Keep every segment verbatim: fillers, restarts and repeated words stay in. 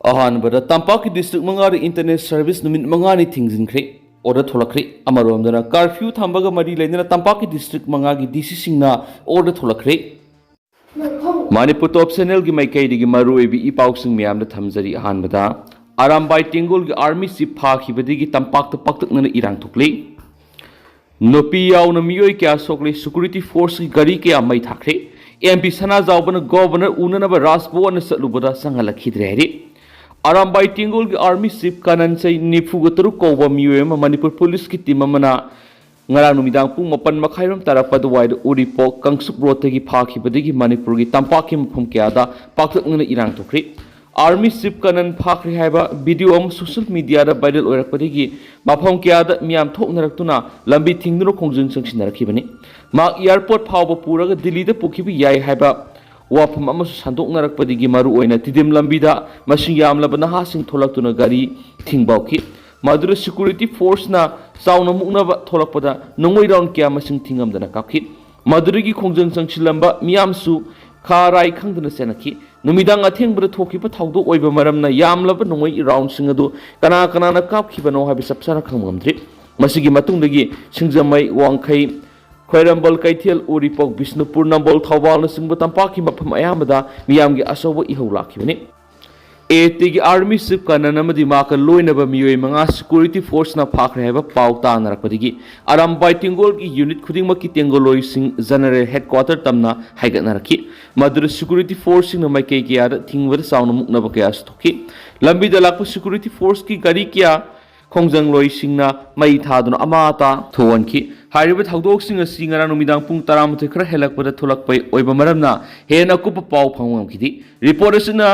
ꯑꯍꯥꯟꯕꯗ, ꯇꯝꯄꯥꯛꯀꯤ ꯗꯤꯁꯇ꯭ꯔꯤꯛ ꯃꯉꯥꯗ ꯏꯟꯇꯔꯅꯦꯠ ꯁꯔꯚꯤꯁ ꯅꯨꯃꯤꯠ ꯃꯉꯥꯅꯤ ꯊꯤꯡꯖꯤꯟꯈ꯭ꯔꯦ꯫ ꯑꯣꯔꯗꯔ ꯊꯣꯛꯂꯛꯈ꯭ꯔꯦ꯫ ꯑꯃꯔꯣꯝꯗꯅ, ꯀꯥꯔꯐ꯭ꯌꯨ ꯊꯝꯕꯒ ꯃꯔꯤ ꯂꯩꯅꯅ ꯇꯝꯄꯥꯛꯀꯤ ꯗꯤꯁꯇ꯭ꯔꯤꯛ ꯃꯉꯥꯒꯤ ꯗꯤ ꯁꯤꯁꯤꯡꯅ ꯑꯣꯔꯗꯔ ꯊꯣꯛꯂꯛꯈ꯭ꯔꯦ꯫ ꯃꯅꯤꯄꯨꯔ ꯇꯣꯞ ꯆꯦꯅꯦꯜꯒꯤ ꯃꯥꯏꯀꯩꯗꯒꯤ ꯃꯔꯨꯑꯣꯏꯕ ꯏ ꯄꯥꯎꯁꯤꯡ ꯃꯌꯥꯝꯗ ꯊꯝꯖꯔꯤ꯫ ꯑꯍꯥꯟꯕꯗ, ꯑꯔꯥꯝꯕꯥꯏ ꯇꯦꯡꯒꯣꯜꯒꯤ ꯑꯥꯔꯃꯤ ꯆꯤꯐ ꯐꯥꯈꯤꯕꯗꯒꯤ ꯇꯝꯄꯥꯛꯇ ꯄꯥꯛꯇꯛꯅꯅ ꯏꯔꯥꯡ ꯊꯣꯛꯂꯤ꯫ ꯅꯨꯄꯤ ꯌꯥꯎꯅ ꯃꯤꯑꯣꯏ ꯀꯌꯥ ꯁꯣꯛꯂꯤ꯫ ꯁꯦꯀ꯭ꯌꯨꯔꯤꯇꯤ ꯐꯣꯔꯁꯀꯤ ꯒꯥꯔꯤ ꯀꯌꯥ ꯃꯩ ꯊꯥꯈ꯭ꯔꯦ꯫ ꯑꯦꯝ ꯄꯤ ꯁꯅꯥꯖꯥꯎꯕꯅ ꯒꯣꯚꯔꯅꯔ ꯎꯅꯅꯕ ꯔꯥꯖꯚꯋꯟꯗ ꯆꯠꯂꯨꯕꯗ ꯆꯪꯍꯜꯂꯛꯈꯤꯗ꯭ꯔꯦ ꯍꯥꯏꯔꯤ꯫ ꯑꯔꯥꯝꯕꯥꯏ ꯇꯦꯡꯒꯣꯜꯒꯤ ꯑꯥꯔꯃꯤ ꯆꯤꯐ ꯀꯥꯅꯟ ꯆꯍꯤ ꯅꯤꯐꯨꯒ ꯇꯔꯨꯛ ꯀꯧꯕ ꯃꯤꯑꯣꯏ ꯑꯃ ꯃꯅꯤꯄꯨꯔ ꯄꯨꯂꯤꯁꯀꯤ ꯇꯤꯝ ꯑꯃꯅ ꯉꯔꯥꯡ ꯅꯨꯃꯤꯗꯥꯡ ꯄꯨꯡ ꯃꯥꯄꯟ ꯃꯈꯥꯏꯔꯣꯝ ꯇꯥꯔꯛꯄ ꯑꯗꯨꯋꯥꯏꯗ ꯎꯔꯤꯄꯣꯛ ꯀꯥꯡꯆꯨꯞ ꯔꯣꯗꯇꯒꯤ ꯐꯥꯈꯤꯕꯗꯒꯤ ꯃꯅꯤꯄꯨꯔꯒꯤ ꯇꯝꯄꯥꯛꯀꯤ ꯃꯐꯝ ꯀꯌꯥꯗ ꯄꯥꯛꯇꯛꯅꯅ ꯏꯔꯥꯡ ꯊꯣꯛꯈ꯭ꯔꯤ꯫ ꯑꯥꯔꯃꯤ ꯆꯤꯐ ꯀꯥꯅꯟ ꯐꯥꯈ꯭ꯔꯦ ꯍꯥꯏꯕ ꯚꯤꯗꯤꯑꯣ ꯑꯃ ꯁꯣꯁꯤꯌꯦꯜ ꯃꯤꯗꯤꯌꯥꯗ ꯚꯥꯏꯔꯦꯜ ꯑꯣꯏꯔꯛꯄꯗꯒꯤ ꯃꯐꯝ ꯀꯌꯥꯗ ꯃꯤꯌꯥꯝ ꯊꯣꯛꯅꯔꯛꯇꯨꯅ ꯂꯝꯕꯤ ꯊꯤꯡꯗꯨꯅ ꯈꯣꯡꯖꯪ ꯆꯪꯁꯤꯟꯅꯔꯛꯈꯤꯕꯅꯤ꯫ ꯃꯍꯥꯛ ꯑꯦꯌꯥꯔꯄꯣꯔꯠ ꯐꯥꯎꯕ ꯄꯨꯔꯒ ꯗꯤꯜꯂꯤꯗ ꯄꯨꯈꯤꯕ ꯌꯥꯏ ꯍꯥꯏꯕ ꯋꯥꯐꯝ ꯑꯃꯁꯨ ꯁꯟꯗꯣꯛꯅꯔꯛꯄꯗꯒꯤ ꯃꯔꯨꯑꯣꯏꯅ ꯇꯤꯗꯤꯝ ꯂꯝꯕꯤꯗ ꯃꯁꯤꯡ ꯌꯥꯝꯂꯕ ꯅꯍꯥꯁꯤꯡ ꯊꯣꯛꯂꯛꯇꯨꯅ ꯒꯥꯔꯤ ꯊꯤꯡꯕ ꯍꯧꯈꯤ꯫ ꯃꯗꯨꯗ ꯁꯦꯀ꯭ꯌꯨꯔꯤꯇꯤ ꯐꯣꯔꯁꯅ ꯆꯥꯎꯅ ꯃꯨꯛꯅꯕ ꯊꯣꯛꯂꯛꯄꯗ ꯅꯣꯡꯃꯩ ꯔꯥꯎꯟ ꯀꯌꯥ ꯃꯁꯤꯡ ꯊꯤꯉꯝꯗꯅ ꯀꯥꯞꯈꯤ꯫ ꯃꯗꯨꯗꯒꯤ ꯈꯣꯡꯖꯪ ꯆꯪꯁꯤꯜꯂꯝꯕ ꯃꯤꯌꯥꯝꯁꯨ ꯈꯥ ꯔꯥꯏ ꯈꯪꯗꯅ ꯆꯦꯟꯅꯈꯤ꯫ ꯅꯨꯃꯤꯗꯥꯡ ꯑꯊꯦꯡꯕꯗ ꯊꯣꯛꯈꯤꯕ ꯊꯧꯗꯣꯛ ꯑꯣꯏꯕ ꯃꯔꯝꯅ ꯌꯥꯝꯂꯕ ꯅꯣꯡꯃꯩ ꯔꯥꯎꯟꯁꯤꯡ ꯑꯗꯨ ꯀꯅꯥ ꯀꯅꯥꯅ ꯀꯥꯞꯈꯤꯕꯅꯣ ꯍꯥꯏꯕ ꯆꯞ ꯆꯥꯅ ꯈꯪꯕ ꯉꯝꯗ꯭ꯔꯤ꯫ ꯃꯁꯤꯒꯤ ꯃꯇꯨꯡꯗꯒꯤ ꯁꯤꯡꯖꯃꯩ, ꯋꯥꯡꯈꯩ, ꯈ꯭ꯋꯥꯏꯔꯝꯕꯟ, ꯀꯩꯊꯦꯜ, ꯎꯔꯤꯄꯣꯛ, ꯕꯤꯁꯅꯨꯄꯨꯔ, ꯅꯝꯕꯣꯜ, ꯊꯧꯕꯥꯜꯅꯆꯤꯡꯕ ꯇꯝꯄꯥꯛꯀꯤ ꯃꯐꯝ ꯑꯌꯥꯝꯕꯗ ꯃꯤꯌꯥꯝꯒꯤ ꯑꯆꯧꯕ ꯏꯍꯧ ꯂꯥꯛꯈꯤꯕꯅꯤ꯫ ꯑꯦ ꯇꯤꯒꯤ ꯑꯥꯔꯃꯤ ꯆꯤꯐ ꯀꯥꯅꯟ ꯑꯃꯗꯤ ꯃꯍꯥꯛꯀ ꯂꯣꯏꯅꯕ ꯃꯤꯑꯣꯏ ꯃꯉꯥ ꯁꯦꯀ꯭ꯌꯨꯔꯤꯇꯤ ꯐꯣꯔꯁꯅ ꯐꯥꯈ꯭ꯔꯦ ꯍꯥꯏꯕ ꯄꯥꯎ ꯇꯥꯅꯔꯛꯄꯗꯒꯤ ꯑꯔꯥꯝꯕꯥꯏ ꯇꯦꯡꯒꯣꯜꯒꯤ ꯌꯨꯅꯤꯠ ꯈꯨꯗꯤꯡꯃꯛꯀꯤ ꯇꯦꯡꯒꯣꯜꯂꯣꯏꯁꯤꯡ ꯖꯦꯅꯔꯦꯜ ꯍꯦꯗꯀ꯭ꯋꯥꯇꯔ ꯇꯝꯅ ꯍꯥꯏꯒꯠꯅꯔꯛꯈꯤ꯫ ꯃꯗꯨꯗ ꯁꯦꯀ꯭ꯌꯨꯔꯤꯇꯤ ꯐꯣꯔꯁꯁꯤꯡꯅ ꯃꯥꯏꯀꯩ ꯀꯌꯥꯗ ꯊꯤꯡꯕꯗ ꯆꯥꯎꯅ ꯃꯨꯛꯅꯕ ꯀꯌꯥꯁꯨ ꯊꯣꯛꯈꯤ꯫ ꯂꯝꯕꯤꯗ ꯂꯥꯛꯄ ꯁꯦꯀ꯭ꯌꯨꯔꯤꯇꯤ ꯐꯣꯔꯁꯀꯤ ꯒꯥꯔꯤ ꯀꯌꯥ ꯈꯣꯡꯖꯪꯂꯣꯏꯁꯤꯡꯅ ꯃꯩ ꯊꯥꯗꯨꯅ ꯑꯃꯥ ꯑꯇꯥ ꯊꯣꯛꯍꯟꯈꯤ꯫ ꯍꯥꯏꯔꯤꯕ ꯊꯧꯗꯣꯛꯁꯤꯡ ꯑꯁꯤ ꯉꯔꯥꯡ ꯅꯨꯃꯤꯗꯥꯡ ꯄꯨꯡ ꯇꯔꯥꯃꯥꯊꯣꯏ ꯈꯔ ꯍꯦꯜꯂꯛꯄꯗ ꯊꯣꯛꯂꯛꯄ ꯑꯣꯏꯕ ꯃꯔꯝꯅ ꯍꯦꯟꯅ ꯑꯀꯨꯞꯄ ꯄꯥꯎ ꯐꯪꯕ ꯉꯝꯈꯤꯗꯦ꯫ ꯔꯤꯄꯣꯔꯠ ꯑꯁꯤꯅ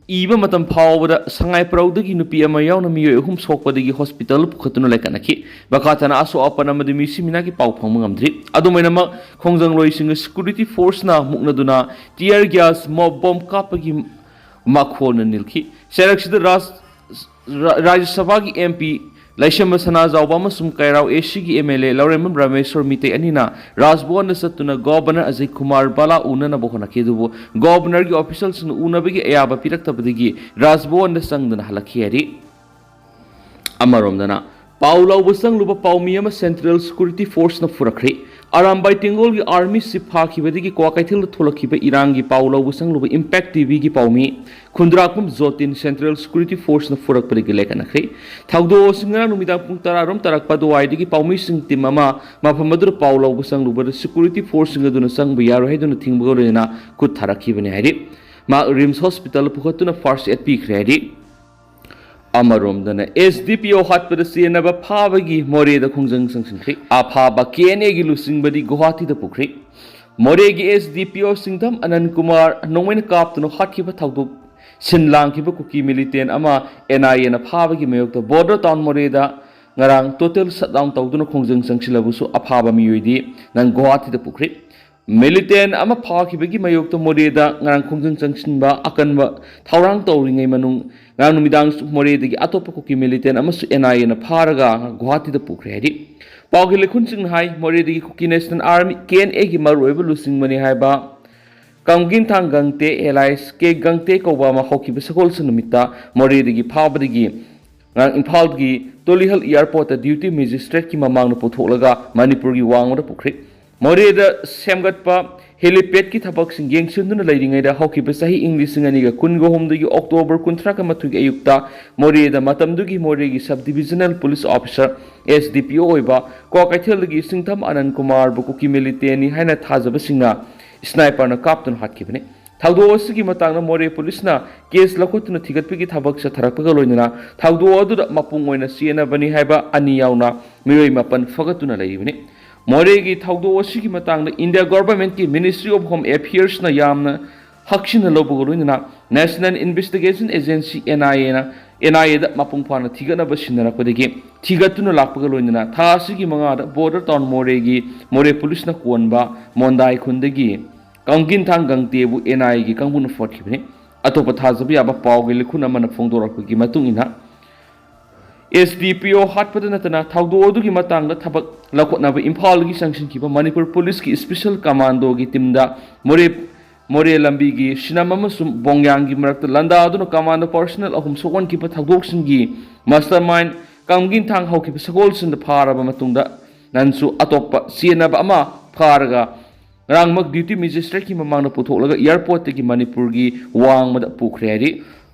ꯏꯕ ꯃꯇꯝ ꯐꯥꯎꯕꯗ ꯁꯉꯥꯏ ꯄ꯭ꯔꯧꯗꯒꯤ ꯅꯨꯄꯤ ꯑꯃ ꯌꯥꯎꯅ ꯃꯤꯑꯣꯏ ꯑꯍꯨꯝ ꯁꯣꯛꯄꯗꯒꯤ ꯍꯣꯁꯄꯤꯇꯥꯜꯗ ꯄꯨꯈꯠꯇꯨꯅ ꯂꯩꯈꯠꯅꯈꯤ꯫ ꯃꯈꯥ ꯇꯥꯅ ꯑꯁꯣꯛ ꯑꯄꯟ ꯑꯃꯗꯤ ꯃꯤꯁꯤ ꯃꯤꯅꯥꯒꯤ ꯄꯥꯎ ꯐꯪꯕ ꯉꯝꯗ꯭ꯔꯤ꯫ ꯑꯗꯨꯝ ꯑꯣꯏꯅꯃꯛ, ꯈꯣꯡꯖꯪꯂꯣꯏꯁꯤꯡꯅ ꯁꯦꯀ꯭ꯌꯨꯔꯤꯇꯤ ꯐꯣꯔꯁꯅ ꯃꯨꯛꯅꯗꯨꯅ ꯇꯤꯌꯔ ꯒ꯭ꯌꯥꯁ, ꯃꯣꯞ ꯕꯣꯝ ꯀꯥꯞꯄꯒꯤ ꯃꯈꯣꯜꯅ ꯅꯤꯜꯈꯤ꯫ ꯆꯩꯔꯛꯁꯤꯗ ꯔꯥꯖ-, ꯔꯥ-, ꯔꯥꯖ꯭ꯌ ꯁꯚꯥꯒꯤ ꯑꯦꯝ ꯄꯤ ꯂꯩꯁꯦꯝꯕ ꯁꯅꯥꯖꯥꯎꯕ ꯑꯃꯁꯨꯡ ꯀꯩꯔꯥꯎ ꯑꯦꯁꯤꯒꯤ ꯑꯦꯝ ꯑꯦꯜ ꯑꯦ ꯂꯧꯔꯦꯝꯕꯝ ꯔꯥꯃꯦꯁꯣꯔ ꯃꯤꯇꯩ ꯑꯅꯤꯅ ꯔꯥꯖꯚꯋꯟꯗ ꯆꯠꯇꯨꯅ ꯒꯣꯚꯔꯅꯔ ꯑꯖꯌ ꯀꯨꯃꯥꯔ ꯕꯥꯂꯥ ꯎꯅꯅꯕ ꯍꯣꯠꯅꯈꯤ꯫ ꯑꯗꯨꯕꯨ ꯒꯣꯚꯔꯅꯔꯒꯤ ꯑꯣꯐꯤꯁꯤꯌꯦꯜꯁꯤꯡꯅ ꯎꯅꯕꯒꯤ ꯑꯌꯥꯕ ꯄꯤꯔꯛꯇꯕꯗꯒꯤ ꯔꯥꯖꯚꯋꯟꯗ ꯆꯪꯗꯅ ꯍꯜꯂꯛꯈꯤ ꯍꯥꯏꯔꯤ꯫ ꯑꯃꯔꯣꯝꯗꯅ, ꯄꯥꯎ ꯂꯧꯕ ꯆꯪꯂꯨꯕ ꯄꯥꯎꯃꯤ ꯑꯃ ꯁꯦꯟꯇ꯭ꯔꯦꯜ ꯁꯦꯀ꯭ꯌꯨꯔꯤꯇꯤ ꯐꯣꯔꯁꯅ ꯐꯨꯔꯛꯈ꯭ꯔꯦ꯫ ꯑꯔꯥꯝꯕꯥꯏ ꯇꯦꯡꯒꯣꯜꯒꯤ ꯑꯥꯔꯃꯤꯁꯤ ꯐꯥꯈꯤꯕꯗꯒꯤ ꯀ꯭ꯋꯥꯀꯩꯊꯦꯜꯗ ꯊꯣꯛꯂꯛꯈꯤꯕ ꯏꯔꯥꯡꯒꯤ ꯄꯥꯎ ꯂꯧꯕ ꯆꯪꯂꯨꯕ ꯏꯝꯄꯦꯛ ꯇꯤꯚꯤꯒꯤ ꯄꯥꯎꯃꯤ ꯈꯨꯟꯗ꯭ꯔꯥꯛꯄꯝ ꯖꯣꯇꯤꯟ ꯁꯦꯟꯇ꯭ꯔꯦꯜ ꯁꯦꯀ꯭ꯌꯨꯔꯤꯇꯤ ꯐꯣꯔꯁꯅ ꯐꯨꯔꯛꯄꯗꯒꯤ ꯂꯩꯈꯠꯅꯈ꯭ꯔꯦ꯫ ꯊꯧꯗꯣꯛ ꯑꯁꯤ ꯉꯔꯥꯡ ꯅꯨꯃꯤꯗꯥꯡ ꯄꯨꯡ ꯇꯔꯥꯔꯣꯝ ꯇꯥꯔꯛꯄ ꯑꯗꯨꯋꯥꯏꯗꯒꯤ ꯄꯥꯎꯃꯤꯁꯤꯡ ꯇꯤꯝ ꯑꯃ ꯃꯐꯝ ꯑꯗꯨꯗ ꯄꯥꯎ ꯂꯧꯕ ꯆꯪꯂꯨꯕꯗ ꯁꯦꯀ꯭ꯌꯨꯔꯤꯇꯤ ꯐꯣꯔꯁꯁꯤꯡ ꯑꯗꯨꯅ ꯆꯪꯕ ꯌꯥꯔꯣꯏ ꯍꯥꯏꯗꯨꯅ ꯊꯤꯡꯕꯒ ꯂꯣꯏꯅꯅ ꯈꯨꯠ ꯊꯥꯔꯛꯈꯤꯕꯅꯤ ꯍꯥꯏꯔꯤ꯫ ꯃꯍꯥꯛ ꯔꯤꯝꯁ ꯍꯣꯁꯄꯤꯇꯥꯜꯗ ꯄꯨꯈꯠꯇꯨꯅ ꯐꯥꯔꯁ ꯑꯦꯗ ꯄꯤꯈ꯭ꯔꯦ ꯍꯥꯏꯔꯤ꯫ ꯑꯃꯔꯣꯝꯗꯅ, ꯑꯦꯁ ꯗꯤ ꯄꯤ ꯑꯣ ꯍꯥꯠꯄꯗ ꯆꯦꯟꯅꯕ ꯐꯥꯕꯒꯤ ꯃꯣꯔꯦꯗ ꯈꯣꯡꯖꯪ ꯆꯪꯁꯤꯟꯈ꯭ꯔꯦ꯫ ꯑꯐꯥꯕ ꯀꯦ ꯑꯦꯟ ꯑꯦꯒꯤ ꯂꯨꯆꯤꯡꯕꯗꯤ ꯒꯨꯋꯥꯍꯥꯇꯤꯗ ꯄꯨꯈ꯭ꯔꯦ꯫ ꯃꯣꯔꯦꯒꯤ ꯑꯦꯁ ꯗꯤ ꯄꯤ ꯑꯣ ꯁꯤꯡꯊꯝ ꯑꯅꯟ ꯀꯨꯃꯥꯔ ꯅꯣꯡꯃꯩꯅ ꯀꯥꯞꯇꯨꯅ ꯍꯥꯠꯈꯤꯕ ꯊꯧꯗꯣꯛ ꯁꯤꯟ ꯂꯥꯡꯈꯤꯕ ꯀꯨꯀꯤ ꯃꯤꯂꯤꯇꯦꯟ ꯑꯃ ꯑꯦꯟ ꯑꯥꯏ ꯑꯦꯅ ꯐꯥꯕꯒꯤ ꯃꯥꯌꯣꯛꯇ ꯕꯣꯔꯗꯔ ꯇꯥꯎꯟ ꯃꯣꯔꯦꯗ ꯉꯔꯥꯡ ꯇꯣꯇꯦꯜ ꯁꯠꯗꯥꯎꯟ ꯇꯧꯗꯨꯅ ꯈꯣꯡꯖꯪ ꯆꯪꯁꯤꯜꯂꯕꯁꯨ ꯑꯐꯥꯕ ꯃꯤꯑꯣꯏꯗꯤ ꯅꯪ ꯒꯨꯋꯥꯍꯥꯇꯤꯗ ꯄꯨꯈ꯭ꯔꯦ꯫ ꯃꯤꯂꯤꯇꯦꯟ ꯑꯃ ꯐꯥꯈꯤꯕꯒꯤ ꯃꯥꯌꯣꯛꯇ ꯃꯣꯔꯦꯗ ꯉꯔꯥꯡ ꯈꯣꯡꯖꯪ ꯆꯪꯁꯤꯟꯕ ꯑꯀꯟꯕ ꯊꯧꯔꯥꯡ ꯇꯧꯔꯤꯉꯩ ꯃꯅꯨꯡ ꯉꯔꯥꯡ ꯅꯨꯃꯤꯗꯥꯡ ꯃꯣꯔꯦꯗꯒꯤ ꯑꯇꯣꯞꯄ ꯀꯨꯀꯤ ꯃꯤꯂꯤꯇꯦꯟ ꯑꯃꯁꯨ ꯑꯦꯟ ꯑꯥꯏ ꯑꯦꯅ ꯐꯥꯔꯒ ꯒꯨꯋꯥꯍꯥꯇꯤꯗ ꯄꯨꯈ꯭ꯔꯦ ꯍꯥꯏꯔꯤ꯫ ꯄꯥꯎꯒꯤ ꯂꯩꯈꯨꯟꯁꯤꯡꯅ ꯍꯥꯏ, ꯃꯣꯔꯦꯗꯒꯤ ꯀꯨꯀꯤ ꯅꯦꯁꯅꯦꯜ ꯑꯥꯔꯃꯤ, ꯀꯦ ꯑꯦꯟ ꯑꯦꯒꯤ ꯃꯔꯨꯑꯣꯏꯕ ꯂꯨꯆꯤꯡꯕꯅꯤ ꯍꯥꯏꯕ ꯀꯝꯒꯤꯟꯊꯥꯡ ꯒꯪꯇꯦ, ꯑꯦꯂꯥꯏꯁ ꯀꯦ ꯒꯪꯇꯦ ꯀꯧꯕ ꯑꯃ ꯍꯧꯈꯤꯕ ꯁꯒꯣꯜꯁꯦꯟ ꯅꯨꯃꯤꯠꯇ ꯃꯣꯔꯦꯗꯒꯤ ꯐꯥꯕꯗꯒꯤ ꯉꯔꯥꯡ ꯏꯝꯐꯥꯜꯒꯤ ꯇꯨꯂꯤꯍꯜ ꯑꯦꯌꯔꯄꯣꯔꯠꯇ ꯗ꯭ꯌꯨꯇꯤ ꯃꯦꯖꯤꯁꯇ꯭ꯔꯦꯠꯀꯤ ꯃꯃꯥꯡꯗ ꯄꯨꯊꯣꯛꯂꯒ ꯃꯅꯤꯄꯨꯔꯒꯤ ꯋꯥꯡꯃꯗ ꯄꯨꯈ꯭ꯔꯦ꯫ ꯃꯣꯔꯦꯗ ꯁꯦꯝꯒꯠꯄ ꯍꯦꯂꯤꯄꯦꯗꯀꯤ ꯊꯕꯛꯁꯤꯡ ꯌꯦꯡꯁꯤꯟꯗꯨꯅ ꯂꯩꯔꯤꯉꯩꯗ ꯍꯧꯈꯤꯕ ꯆꯍꯤ ꯏꯪ ꯂꯤꯁꯤꯡ ꯑꯅꯤꯒ ꯀꯨꯟꯒ ꯍꯨꯝꯗꯣꯏꯒꯤ ꯑꯣꯛꯇꯣꯕꯔ ꯀꯨꯟꯊ꯭ꯔꯥꯒ ꯃꯥꯊꯣꯏꯒꯤ ꯑꯌꯨꯛꯇ ꯃꯣꯔꯦꯗ ꯃꯇꯝꯗꯨꯒꯤ ꯃꯣꯔꯦꯒꯤ sub divisional police officer, S D P O, ꯑꯣꯏꯕ ꯀ꯭ꯋꯥꯀꯩꯊꯦꯜꯗꯒꯤ ꯁꯤꯡꯊꯝ ꯑꯅꯟ ꯀꯨꯃꯥꯔꯕꯨ ꯀꯨꯀꯤ ꯃꯤꯂꯤꯇꯦꯟꯅꯤ ꯍꯥꯏꯅ ꯊꯥꯖꯕꯁꯤꯡꯅ ꯁ꯭ꯅꯥꯏꯄꯔꯅ ꯀꯥꯞꯇꯨꯅ ꯍꯥꯠꯈꯤꯕꯅꯤ꯫ ꯊꯧꯗꯣꯛ ꯑꯁꯤꯒꯤ ꯃꯇꯥꯡꯗ ꯃꯣꯔꯦ ꯄꯨꯂꯤꯁꯅ ꯀꯦꯁ ꯂꯧꯈꯠꯇꯨꯅ ꯊꯤꯒꯠꯄꯒꯤ ꯊꯕꯛ ꯆꯠꯊꯔꯛꯄꯒ ꯂꯣꯏꯅꯅ ꯊꯧꯗꯣꯛ ꯑꯗꯨꯗ ꯃꯄꯨꯡ ꯑꯣꯏꯅ ꯆꯦꯟꯅꯕꯅꯤ ꯍꯥꯏꯕ ꯑꯅꯤ ꯌꯥꯎꯅ ꯃꯤꯑꯣꯏ ꯃꯥꯄꯟ ꯐꯒꯠꯇꯨꯅ ꯂꯩꯔꯤꯕꯅꯤ꯫ ꯃꯣꯔꯦꯒꯤ ꯊꯧꯗꯣꯛ ꯑꯁꯤꯒꯤ ꯃꯇꯥꯡꯗ ꯏꯟꯗꯤꯌꯥ ꯒꯣꯚꯔꯟꯃꯦꯟꯠꯀꯤ ꯃꯤꯅꯤꯁꯇ꯭ꯔꯤ ꯑꯣꯐ ꯍꯣꯝ ꯑꯦꯐꯤꯌꯔꯁꯅ ꯌꯥꯝꯅ ꯍꯛꯆꯤꯟꯅ ꯂꯧꯕꯒ ꯂꯣꯏꯅꯅ ꯅꯦꯁꯅꯦꯜ ꯏꯟꯚꯦꯁꯇꯤꯒꯦꯁꯟ ꯑꯦꯖꯦꯟꯁꯤ, ꯑꯦꯟ ꯑꯥꯏ ꯑꯦꯅ, ꯑꯦꯟ ꯑꯥꯏ ꯑꯦꯗ ꯃꯄꯨꯡ ꯐꯥꯅ ꯊꯤꯒꯠꯅꯕ ꯁꯤꯟꯅꯔꯛꯄꯗꯒꯤ ꯊꯤꯒꯠꯇꯨꯅ ꯂꯥꯛꯄꯒ ꯂꯣꯏꯅꯅ ꯊꯥ ꯑꯁꯤꯒꯤ ꯃꯉꯥꯗ ꯕꯣꯔꯗꯔ ꯇꯥꯎꯟ ꯃꯣꯔꯦꯒꯤ ꯃꯣꯔꯦ ꯄꯨꯂꯤꯁꯅ ꯀꯣꯟꯕ ꯃꯣꯟꯗꯥꯏ ꯈꯨꯟꯗꯒꯤ ꯀꯝꯒꯤꯟꯊꯥꯡ ꯒꯪꯇꯦꯕꯨ ꯑꯦꯟ ꯑꯥꯏ ꯑꯦꯒꯤ ꯀꯥꯡꯕꯨꯅ ꯐꯣꯠꯈꯤꯕꯅꯤ꯫ ꯑꯇꯣꯞꯄ ꯊꯥꯖꯕ ꯌꯥꯕ ꯄꯥꯎꯒꯤ ꯂꯤꯈꯨꯟ ꯑꯃꯅ ꯐꯣꯡꯗꯣꯔꯛꯄꯒꯤ ꯃꯇꯨꯡ ꯏꯟꯅ, ꯑꯦꯁ ꯗꯤ ꯄꯤ ꯑꯣ ꯍꯥꯠꯄꯗ ꯅꯠꯇꯅ ꯊꯧꯗꯣꯛ ꯑꯗꯨꯒꯤ ꯃꯇꯥꯡꯗ ꯊꯕꯛ ꯂꯧꯈꯠꯅꯕ ꯏꯝꯐꯥꯜꯗꯒꯤ ꯆꯪꯁꯤꯟꯈꯤꯕ ꯃꯅꯤꯄꯨꯔ ꯄꯨꯂꯤꯁꯀꯤ ꯁ꯭ꯄꯦꯁꯦꯜ ꯀꯃꯥꯟꯗꯣꯒꯤ ꯇꯤꯝꯗ ꯃꯣꯔꯦ ꯃꯣꯔꯦ ꯂꯝꯕꯤꯒꯤ ꯁꯤꯅꯝ ꯑꯃꯁꯨꯡ ꯕꯣꯡꯌꯥꯡꯒꯤ ꯃꯔꯛꯇ ꯂꯥꯟꯗꯥꯗꯨꯅ ꯀꯃꯥꯟꯗꯣ ꯄꯔꯁꯅꯦꯜ ꯑꯍꯨꯝ ꯁꯣꯛꯍꯟꯈꯤꯕ ꯊꯧꯗꯣꯛꯁꯤꯡꯒꯤ ꯃꯥꯁꯇꯔ ꯃꯥꯏꯟ ꯀꯝꯒꯤꯟꯊꯥꯡ ꯍꯧꯈꯤꯕ ꯁꯒꯣꯜꯁꯦꯟꯗ ꯐꯥꯔꯕ ꯃꯇꯨꯡꯗ ꯅꯟꯁꯨ ꯑꯇꯣꯞꯄ ꯆꯦꯟꯅꯕ ꯑꯃ ꯐꯥꯔꯒ ꯉꯔꯥꯡꯃꯛ ꯗ꯭ꯌꯨꯇꯤ ꯃꯦꯖꯤꯁꯇ꯭ꯔꯦꯠꯀꯤ ꯃꯃꯥꯡꯗ ꯄꯨꯊꯣꯛꯂꯒ ꯑꯦꯌꯥꯔꯄꯣꯔꯠꯇꯒꯤ ꯃꯅꯤꯄꯨꯔꯒꯤ ꯋꯥꯡꯃꯗ ꯄꯨꯈ꯭ꯔꯦ ꯍꯥꯏꯔꯤ꯫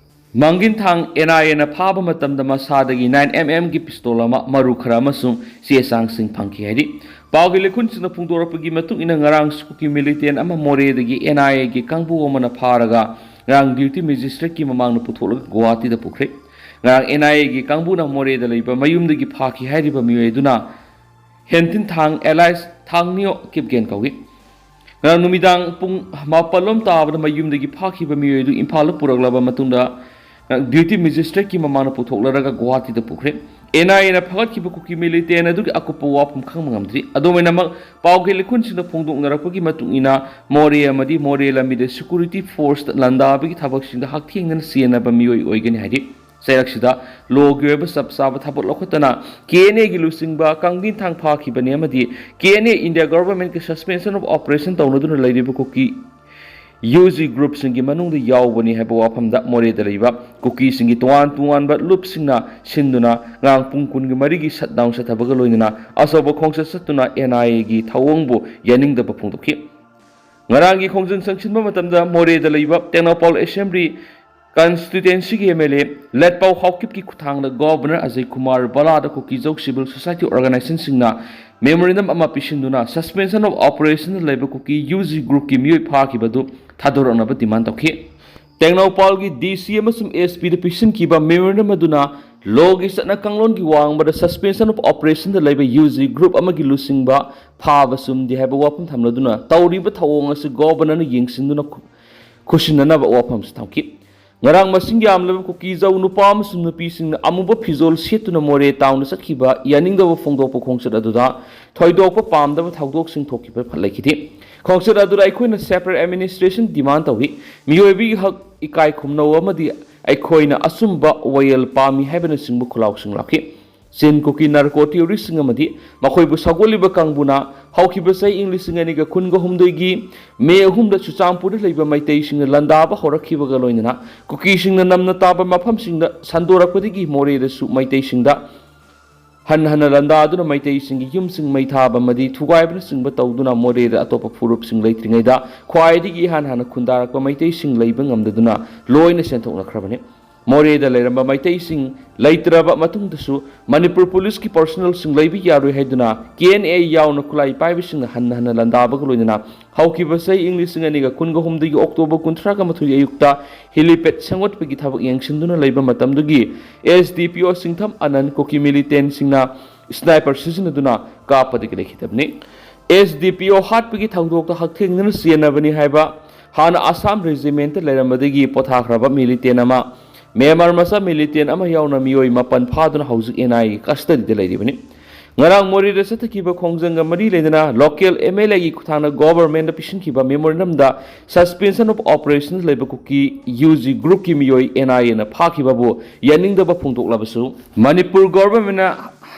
ꯃꯥꯡꯒꯤꯟꯊꯥꯡ ꯑꯦꯟ ꯑꯥꯏ ꯑꯦꯅ ꯐꯥꯕ ꯃꯇꯝꯗ ꯃꯁꯥꯗꯒꯤ ꯅꯥꯏꯟ ꯑꯦꯝ ꯑꯦꯝꯒꯤ ꯄꯤꯁꯇꯣꯜ ꯑꯃ, ꯃꯔꯨ ꯈꯔ ꯑꯃꯁꯨꯡ ꯆꯦ ꯆꯥꯡꯁꯤꯡ ꯐꯪꯈꯤ ꯍꯥꯏꯔꯤ꯫ ꯄꯥꯎꯒꯤ ꯂꯩꯈꯨꯟꯁꯤꯡꯅ ꯐꯣꯡꯗꯣꯔꯛꯄꯒꯤ ꯃꯇꯨꯡ ꯏꯟꯅ ꯉꯔꯥꯡ ꯀꯨꯀꯤ ꯃꯤꯂꯤꯇꯦꯟ ꯑꯃ ꯃꯣꯔꯦꯗꯒꯤ ꯑꯦꯟ ꯑꯥꯏ ꯑꯦꯒꯤ ꯀꯥꯡꯕꯨ ꯑꯃꯅ ꯐꯥꯔꯒ ꯉꯔꯥꯡ ꯗ꯭ꯌꯨꯇꯤ ꯃꯦꯖꯤꯁꯇ꯭ꯔꯦꯠꯀꯤ ꯃꯃꯥꯡꯗ ꯄꯨꯊꯣꯛꯂꯒ ꯒꯨꯋꯥꯍꯥꯇꯤꯗ ꯄꯨꯈ꯭ꯔꯦ꯫ ꯉꯔꯥꯡ ꯑꯦꯟ ꯑꯥꯏ ꯑꯦꯒꯤ ꯀꯥꯡꯕꯨꯅ ꯃꯣꯔꯦꯗ ꯂꯩꯕ ꯃꯌꯨꯝꯗꯒꯤ ꯐꯥꯈꯤ ꯍꯥꯏꯔꯤꯕ ꯃꯤꯑꯣꯏ ꯑꯗꯨꯅ ꯍꯦꯟꯊꯤꯟ ꯊꯥꯡ ꯑꯦꯂꯥꯏꯁ ꯊꯥꯡꯅꯤꯌꯣ ꯀꯤꯞꯒꯦꯟ ꯀꯧꯏ꯫ ꯉꯔꯥꯡ ꯅꯨꯃꯤꯗꯥꯡ ꯄꯨꯡ ꯃꯥꯄꯜ ꯂꯣꯝ ꯇꯥꯕꯗ ꯃꯌꯨꯝꯗꯒꯤ ꯐꯥꯈꯤꯕ ꯃꯤꯑꯣꯏ ꯑꯗꯨ ꯏꯝꯐꯥꯜꯗ ꯄꯨꯔꯛꯂꯕ ꯃꯇꯨꯡꯗ ꯗ꯭ꯌꯨꯇꯤ ꯃꯦꯖꯤꯁꯇ꯭ꯔꯦꯠꯀꯤ ꯃꯃꯥꯡꯗ ꯄꯨꯊꯣꯛꯂꯔꯒ ꯒꯨꯋꯥꯍꯥꯇꯤꯗ ꯄꯨꯈ꯭ꯔꯦ꯫ ꯑꯦꯟ ꯑꯥꯏ ꯑꯦꯅ ꯐꯥꯒꯠꯈꯤꯕ ꯀꯨꯀꯤ ꯃꯤꯂꯤꯇꯦꯟ ꯑꯗꯨꯒꯤ ꯑꯀꯨꯞꯄ ꯋꯥꯐꯝ ꯈꯪꯕ ꯉꯝꯗ꯭ꯔꯤ꯫ ꯑꯗꯨꯝ ꯑꯣꯏꯅꯃꯛ, ꯄꯥꯎꯒꯤ ꯂꯩꯈꯨꯟꯁꯤꯡꯅ ꯐꯣꯡꯗꯣꯛꯅꯔꯛꯄꯒꯤ ꯃꯇꯨꯡ ꯏꯟꯅ ꯃꯣꯔꯦ ꯑꯃꯗꯤ ꯃꯣꯔꯦ ꯂꯝꯕꯤꯗ ꯁꯦꯀ꯭ꯌꯨꯔꯤꯇꯤ ꯐꯣꯔꯁꯇ ꯂꯥꯟꯗꯥꯕꯒꯤ ꯊꯕꯛꯁꯤꯡꯗ ꯍꯛꯊꯦꯡꯅꯅ ꯆꯦꯟꯅꯕ ꯃꯤꯑꯣꯏ ꯑꯣꯏꯒꯅꯤ ꯍꯥꯏꯔꯤ꯫ ꯆꯩꯔꯛꯁꯤꯗ ꯂꯣꯒꯤ ꯑꯣꯏꯕ ꯆꯞ ꯆꯥꯕ ꯊꯕꯛ ꯂꯧꯈꯠꯇꯅ ꯀꯦ ꯑꯦꯟ ꯑꯦꯒꯤ ꯂꯨꯆꯤꯡꯕ ꯀꯪꯕꯤꯟꯊꯥꯡ ꯐꯥꯈꯤꯕꯅꯤ ꯑꯃꯗꯤ ꯀꯦ ꯑꯦꯟ ꯑꯦ ꯏꯟꯗꯤꯌꯥ ꯒꯚꯔꯟꯃꯦꯟꯠꯀꯤ ꯁꯁꯄꯦꯟꯁꯟ ꯑꯣꯐ ꯑꯣꯄꯔꯦꯁꯟ ꯇꯧꯅꯗꯨꯅ ꯂꯩꯔꯤꯕ ꯀꯨꯀꯤ ꯌꯨ ꯖꯤ ꯒ꯭ꯔꯨꯞꯁꯤꯡꯒꯤ ꯃꯅꯨꯡꯗ ꯌꯥꯎꯕꯅꯤ ꯍꯥꯏꯕ ꯋꯥꯐꯝꯗ ꯃꯣꯔꯦꯗ ꯂꯩꯕ ꯀꯨꯀꯤꯁꯤꯡꯒꯤ ꯇꯣꯉꯥꯟ ꯇꯣꯉꯥꯟꯕ ꯂꯨꯞꯁꯤꯡꯅ ꯁꯤꯟꯗꯨꯅ ꯉꯔꯥꯡ ꯄꯨꯡ ꯀꯨꯟꯒ ꯃꯔꯤꯒꯤ ꯁꯠꯗꯥꯎꯟ ꯆꯠꯊꯕꯒ ꯂꯣꯏꯅꯅ ꯑꯆꯧꯕ ꯈꯣꯡꯆꯠ ꯆꯠꯇꯨꯅ ꯑꯦꯟ ꯑꯥꯏ ꯑꯦꯒꯤ ꯊꯧꯑꯣꯡꯕꯨ ꯌꯥꯅꯤꯡꯗꯕ ꯐꯣꯡꯗꯣꯛꯈꯤ꯫ ꯉꯔꯥꯡꯒꯤ ꯈꯣꯡꯖꯪ ꯆꯪꯁꯤꯟꯕ ꯃꯇꯝꯗ ꯃꯣꯔꯦꯗ ꯂꯩꯕ ꯇꯦꯡꯅꯧꯄꯜ ꯑꯦꯁꯦꯝꯕ꯭ꯂꯤ ꯀꯟꯁꯇꯤꯇ꯭ꯋꯦꯟꯁꯤꯒꯤ ꯑꯦꯝ ꯑꯦꯜ ꯑꯦ ꯂꯦꯠꯄꯥꯎ ꯍꯥꯎꯀꯤꯞꯀꯤ ꯈꯨꯠꯊꯥꯡꯗ ꯒꯣꯚꯔꯅꯔ ꯑꯖꯌ ꯀꯨꯃꯥꯔ ꯕꯂꯥꯗ ꯀꯨꯀꯤꯖꯧ ꯁꯤꯚꯤꯜ ꯁꯣꯁꯥꯏꯇꯤ ꯑꯣꯔꯒꯅꯥꯏꯖꯦꯁꯟꯁꯤꯡꯅ ꯃꯦꯃꯣꯔꯦꯟꯗꯝ ꯑꯃ ꯄꯤꯁꯤꯟꯗꯨꯅ ꯁꯁꯄꯦꯟꯁꯟ ꯑꯣꯐ ꯑꯣꯄꯔꯦꯁꯟꯗ ꯂꯩꯕ ꯀꯨꯀꯤ ꯌꯨ ꯖꯤ ꯒ꯭ꯔꯨꯞꯀꯤ ꯃꯤꯑꯣꯏ ꯐꯥꯈꯤꯕ ꯑꯗꯨ ꯊꯥꯗꯣꯔꯛꯅꯕ ꯗꯤꯃꯥꯟ ꯇꯧꯈꯤ꯫ ꯇꯦꯡꯅꯧꯄꯥꯜꯒꯤ ꯗꯤ ꯁꯤ ꯑꯃꯁꯨꯡ ꯑꯦꯁ ꯄꯤꯗ ꯄꯤꯁꯤꯟꯈꯤꯕ ꯃꯦꯃꯣꯔꯦꯟꯗꯝ ꯑꯗꯨꯅ ꯂꯣꯒꯤ ꯆꯠꯅ ꯀꯥꯡꯂꯣꯟꯒꯤ ꯋꯥꯡꯃꯗ ꯁꯁꯄꯦꯟꯁꯟ ꯑꯣꯐ ꯑꯣꯄꯔꯦꯁꯟꯗ ꯂꯩꯕ ꯌꯨ ꯖꯤ ꯒ꯭ꯔꯨꯞ ꯑꯃꯒꯤ ꯂꯨꯆꯤꯡꯕ ꯐꯥꯕ ꯆꯨꯝꯗꯦ ꯍꯥꯏꯕ ꯋꯥꯐꯝ ꯊꯝꯂꯗꯨꯅ ꯇꯧꯔꯤꯕ ꯊꯧꯑꯣꯡ ꯑꯁꯤ ꯒꯣꯚꯔꯅꯔꯅ ꯌꯦꯡꯁꯤꯟꯗꯨꯅ ꯈꯨ-, ꯈꯨꯠꯁꯤꯟꯅꯅꯕ ꯋꯥꯐꯝꯁꯨ ꯊꯝꯈꯤ꯫ ꯉꯔꯥꯡ ꯃꯁꯤꯡ ꯌꯥꯝꯂꯕ ꯀꯨꯀꯤꯖꯧ ꯅꯨꯄꯥ ꯑꯃꯁꯨꯡ ꯅꯨꯄꯤꯁꯤꯡꯅ ꯑꯃꯨꯕ ꯐꯤꯖꯣꯜ ꯁꯦꯠꯇꯨꯅ ꯃꯣꯔꯦ ꯇꯥꯎꯟꯗ ꯆꯠꯈꯤꯕ ꯌꯥꯅꯤꯡꯗꯕ ꯐꯣꯡꯗꯣꯛꯄ ꯈꯣꯡꯆꯠ ꯑꯗꯨꯗ ꯊꯣꯏꯗꯣꯛꯄ ꯄꯥꯝꯗꯕ ꯊꯧꯗꯣꯛꯁꯤꯡ ꯊꯣꯛꯈꯤꯕ ꯂꯩꯈꯤꯗꯦ꯫ ꯈꯣꯡꯆꯠ ꯑꯗꯨꯗ ꯑꯩꯈꯣꯏꯅ ꯁꯦꯄꯔꯦꯠ ꯑꯦꯗꯃꯤꯅꯤꯁꯇ꯭ꯔꯦꯁꯟ ꯗꯤꯃꯥꯟ ꯇꯧꯏ꯫ ꯃꯤꯑꯣꯏꯕꯒꯤ ꯍꯛ ꯏꯀꯥꯏ ꯈꯨꯝꯅꯧ ꯑꯃꯗꯤ ꯑꯩꯈꯣꯏꯅ ꯑꯆꯨꯝꯕ ꯋꯥꯌꯦꯜ ꯄꯥꯝꯃꯤ ꯍꯥꯏꯕꯅꯆꯤꯡꯕ ꯈꯨꯜꯂꯥꯎꯁꯤꯡ ꯂꯥꯛꯈꯤ꯫ ꯆꯤꯟ ꯀꯨꯀꯤ ꯅꯥꯔꯀꯣ ꯇꯦꯔꯣꯔꯤꯁꯁꯤꯡ ꯑꯃꯗꯤ ꯃꯈꯣꯏꯕꯨ ꯁꯧꯒꯠꯂꯤꯕ ꯀꯥꯡꯕꯨꯅ ꯍꯧꯈꯤꯕ ꯆꯍꯤ ꯏꯪ ꯂꯤꯁꯤꯡ ꯑꯅꯤꯒ ꯀꯨꯟꯒ ꯍꯨꯝꯗꯣꯏꯒꯤ ꯃꯦ ꯑꯍꯨꯝꯗ ꯆꯨꯔꯆꯥꯟꯄꯨꯔꯗ ꯂꯩꯕ ꯃꯩꯇꯩꯁꯤꯡꯅ ꯂꯥꯟꯗꯥꯕ ꯍꯧꯔꯛꯈꯤꯕꯒ ꯂꯣꯏꯅꯅ ꯀꯨꯀꯤꯁꯤꯡꯅ ꯅꯝꯅ ꯇꯥꯕ ꯃꯐꯝꯁꯤꯡꯗ ꯁꯟꯗꯣꯔꯛꯄꯗꯒꯤ ꯃꯣꯔꯦꯗꯁꯨ ꯃꯩꯇꯩꯁꯤꯡꯗ ꯍꯟꯅ ꯍꯟꯅ ꯂꯥꯟꯗꯥꯗꯨꯅ ꯃꯩꯇꯩꯁꯤꯡꯒꯤ ꯌꯨꯝꯁꯤꯡ ꯃꯩ ꯊꯥꯕ ꯑꯃꯗꯤ ꯊꯨꯒꯥꯏꯕꯅꯆꯤꯡꯕ ꯇꯧꯗꯨꯅ ꯃꯣꯔꯦꯗ ꯑꯇꯣꯞꯄ ꯐꯨꯔꯨꯞꯁꯤꯡ ꯂꯩꯇ꯭ꯔꯤꯉꯩꯗ ꯈ꯭ꯋꯥꯏꯗꯒꯤ ꯏꯍꯥꯟ ꯍꯥꯟꯅ ꯈꯨꯟꯗꯥꯔꯛꯄ ꯃꯩꯇꯩꯁꯤꯡ ꯂꯩꯕ ꯉꯝꯗꯗꯨꯅ ꯂꯣꯏꯅ ꯆꯦꯟꯊꯣꯛꯅꯈ꯭ꯔꯕꯅꯤ꯫ ꯃꯣꯔꯦꯗ ꯂꯩꯔꯝꯕ ꯃꯩꯇꯩꯁꯤꯡ ꯂꯩꯇ꯭ꯔꯕ ꯃꯇꯨꯡꯗꯁꯨ ꯃꯅꯤꯄꯨꯔ ꯄꯨꯂꯤꯁꯀꯤ ꯄꯔꯁꯣꯅꯦꯜꯁꯤꯡ ꯂꯩꯕ ꯌꯥꯔꯣꯏ ꯍꯥꯏꯗꯨꯅ ꯀꯦ ꯑꯦꯟ ꯑꯦ ꯌꯥꯎꯅ ꯈꯨꯠꯂꯥꯏ ꯄꯥꯏꯕꯁꯤꯡꯅ ꯍꯟꯅ ꯍꯟꯅ ꯂꯥꯟꯗꯥꯕꯒ ꯂꯣꯏꯅꯅ ꯍꯧꯈꯤꯕ ꯆꯍꯤ ꯏꯪ ꯂꯤꯁꯤꯡ ꯑꯅꯤꯒ ꯀꯨꯟꯒ ꯍꯨꯝꯗꯣꯏꯒꯤ ꯑꯣꯛꯇꯣꯕꯔ ꯀꯨꯟꯊ꯭ꯔꯥꯒ ꯃꯥꯊꯣꯏ ꯑꯌꯨꯛꯇ ꯍꯤꯂꯤꯄꯦꯗ ꯁꯦꯝꯒꯠꯄꯒꯤ ꯊꯕꯛ ꯌꯦꯡꯁꯤꯟꯗꯨꯅ ꯂꯩꯕ ꯃꯇꯝꯗꯨꯒꯤ ꯑꯦꯁ ꯗꯤ ꯄꯤ ꯑꯣ ꯁꯤꯡꯊꯝ ꯑꯅꯟ ꯀꯨꯀꯤ ꯃꯤꯂꯤꯇꯦꯟꯁꯤꯡꯅ ꯁ꯭ꯅꯥꯏꯄꯔ ꯁꯤꯖꯤꯟꯅꯗꯨꯅ ꯀꯥꯞꯄꯗꯒꯤ ꯂꯩꯈꯤꯗꯕꯅꯤ꯫ ꯑꯦꯁ ꯗꯤ ꯄꯤ ꯑꯣ ꯍꯥꯠꯄꯒꯤ ꯊꯧꯗꯣꯛꯇ ꯍꯛꯊꯦꯡꯅꯅ ꯆꯦꯟꯅꯕꯅꯤ ꯍꯥꯏꯕ ꯍꯥꯟꯅ ꯑꯁꯥꯝ ꯔꯦꯖꯤꯃꯦꯟꯇ ꯂꯩꯔꯝꯕꯗꯒꯤ ꯄꯣꯊꯥꯈ꯭ꯔꯕ ꯃꯤꯂꯤꯇꯦꯟ ꯑꯃ, ꯃ꯭ꯌꯥꯟꯃꯥꯔ ꯃꯆꯥ ꯃꯤꯂꯤꯇꯦꯟ ꯑꯃ ꯌꯥꯎꯅ ꯃꯤꯑꯣꯏ ꯃꯥꯄꯟ ꯐꯥꯗꯨꯅ ꯍꯧꯖꯤꯛ ꯑꯦꯟ ꯑꯥꯏ ꯑꯦꯒꯤ ꯀꯁꯇꯗꯤꯗ ꯂꯩꯔꯤꯕꯅꯤ꯫ ꯉꯔꯥꯡ ꯃꯣꯔꯦꯗ ꯆꯠꯊꯈꯤꯕ ꯈꯣꯡꯖꯪꯒ ꯃꯔꯤ ꯂꯩꯅꯅ ꯂꯣꯀꯦꯜ ꯑꯦꯝ ꯑꯦꯜ ꯑꯦꯒꯤ ꯈꯨꯠꯊꯥꯡꯗ ꯒꯣꯚꯔꯟꯃꯦꯟꯠꯇ ꯄꯤꯁꯤꯟꯈꯤꯕ ꯃꯦꯃꯣꯔꯦꯟꯗꯝꯗ ꯁꯁꯄꯦꯟꯁꯟ ꯑꯣꯐ ꯑꯣꯄꯔꯦꯁꯟꯁ ꯂꯩꯕ ꯀꯨꯀꯤ ꯌꯨ ꯖꯤ ꯒ꯭ꯔꯨꯞꯀꯤ ꯃꯤꯑꯣꯏ ꯑꯦꯟ ꯑꯥꯏ ꯑꯦꯅ ꯐꯥꯈꯤꯕꯕꯨ ꯌꯥꯅꯤꯡꯗꯕ ꯐꯣꯡꯗꯣꯛꯂꯕꯁꯨ, ꯃꯅꯤꯄꯨꯔ ꯒꯣꯚꯔꯟꯃꯦꯟꯠꯅ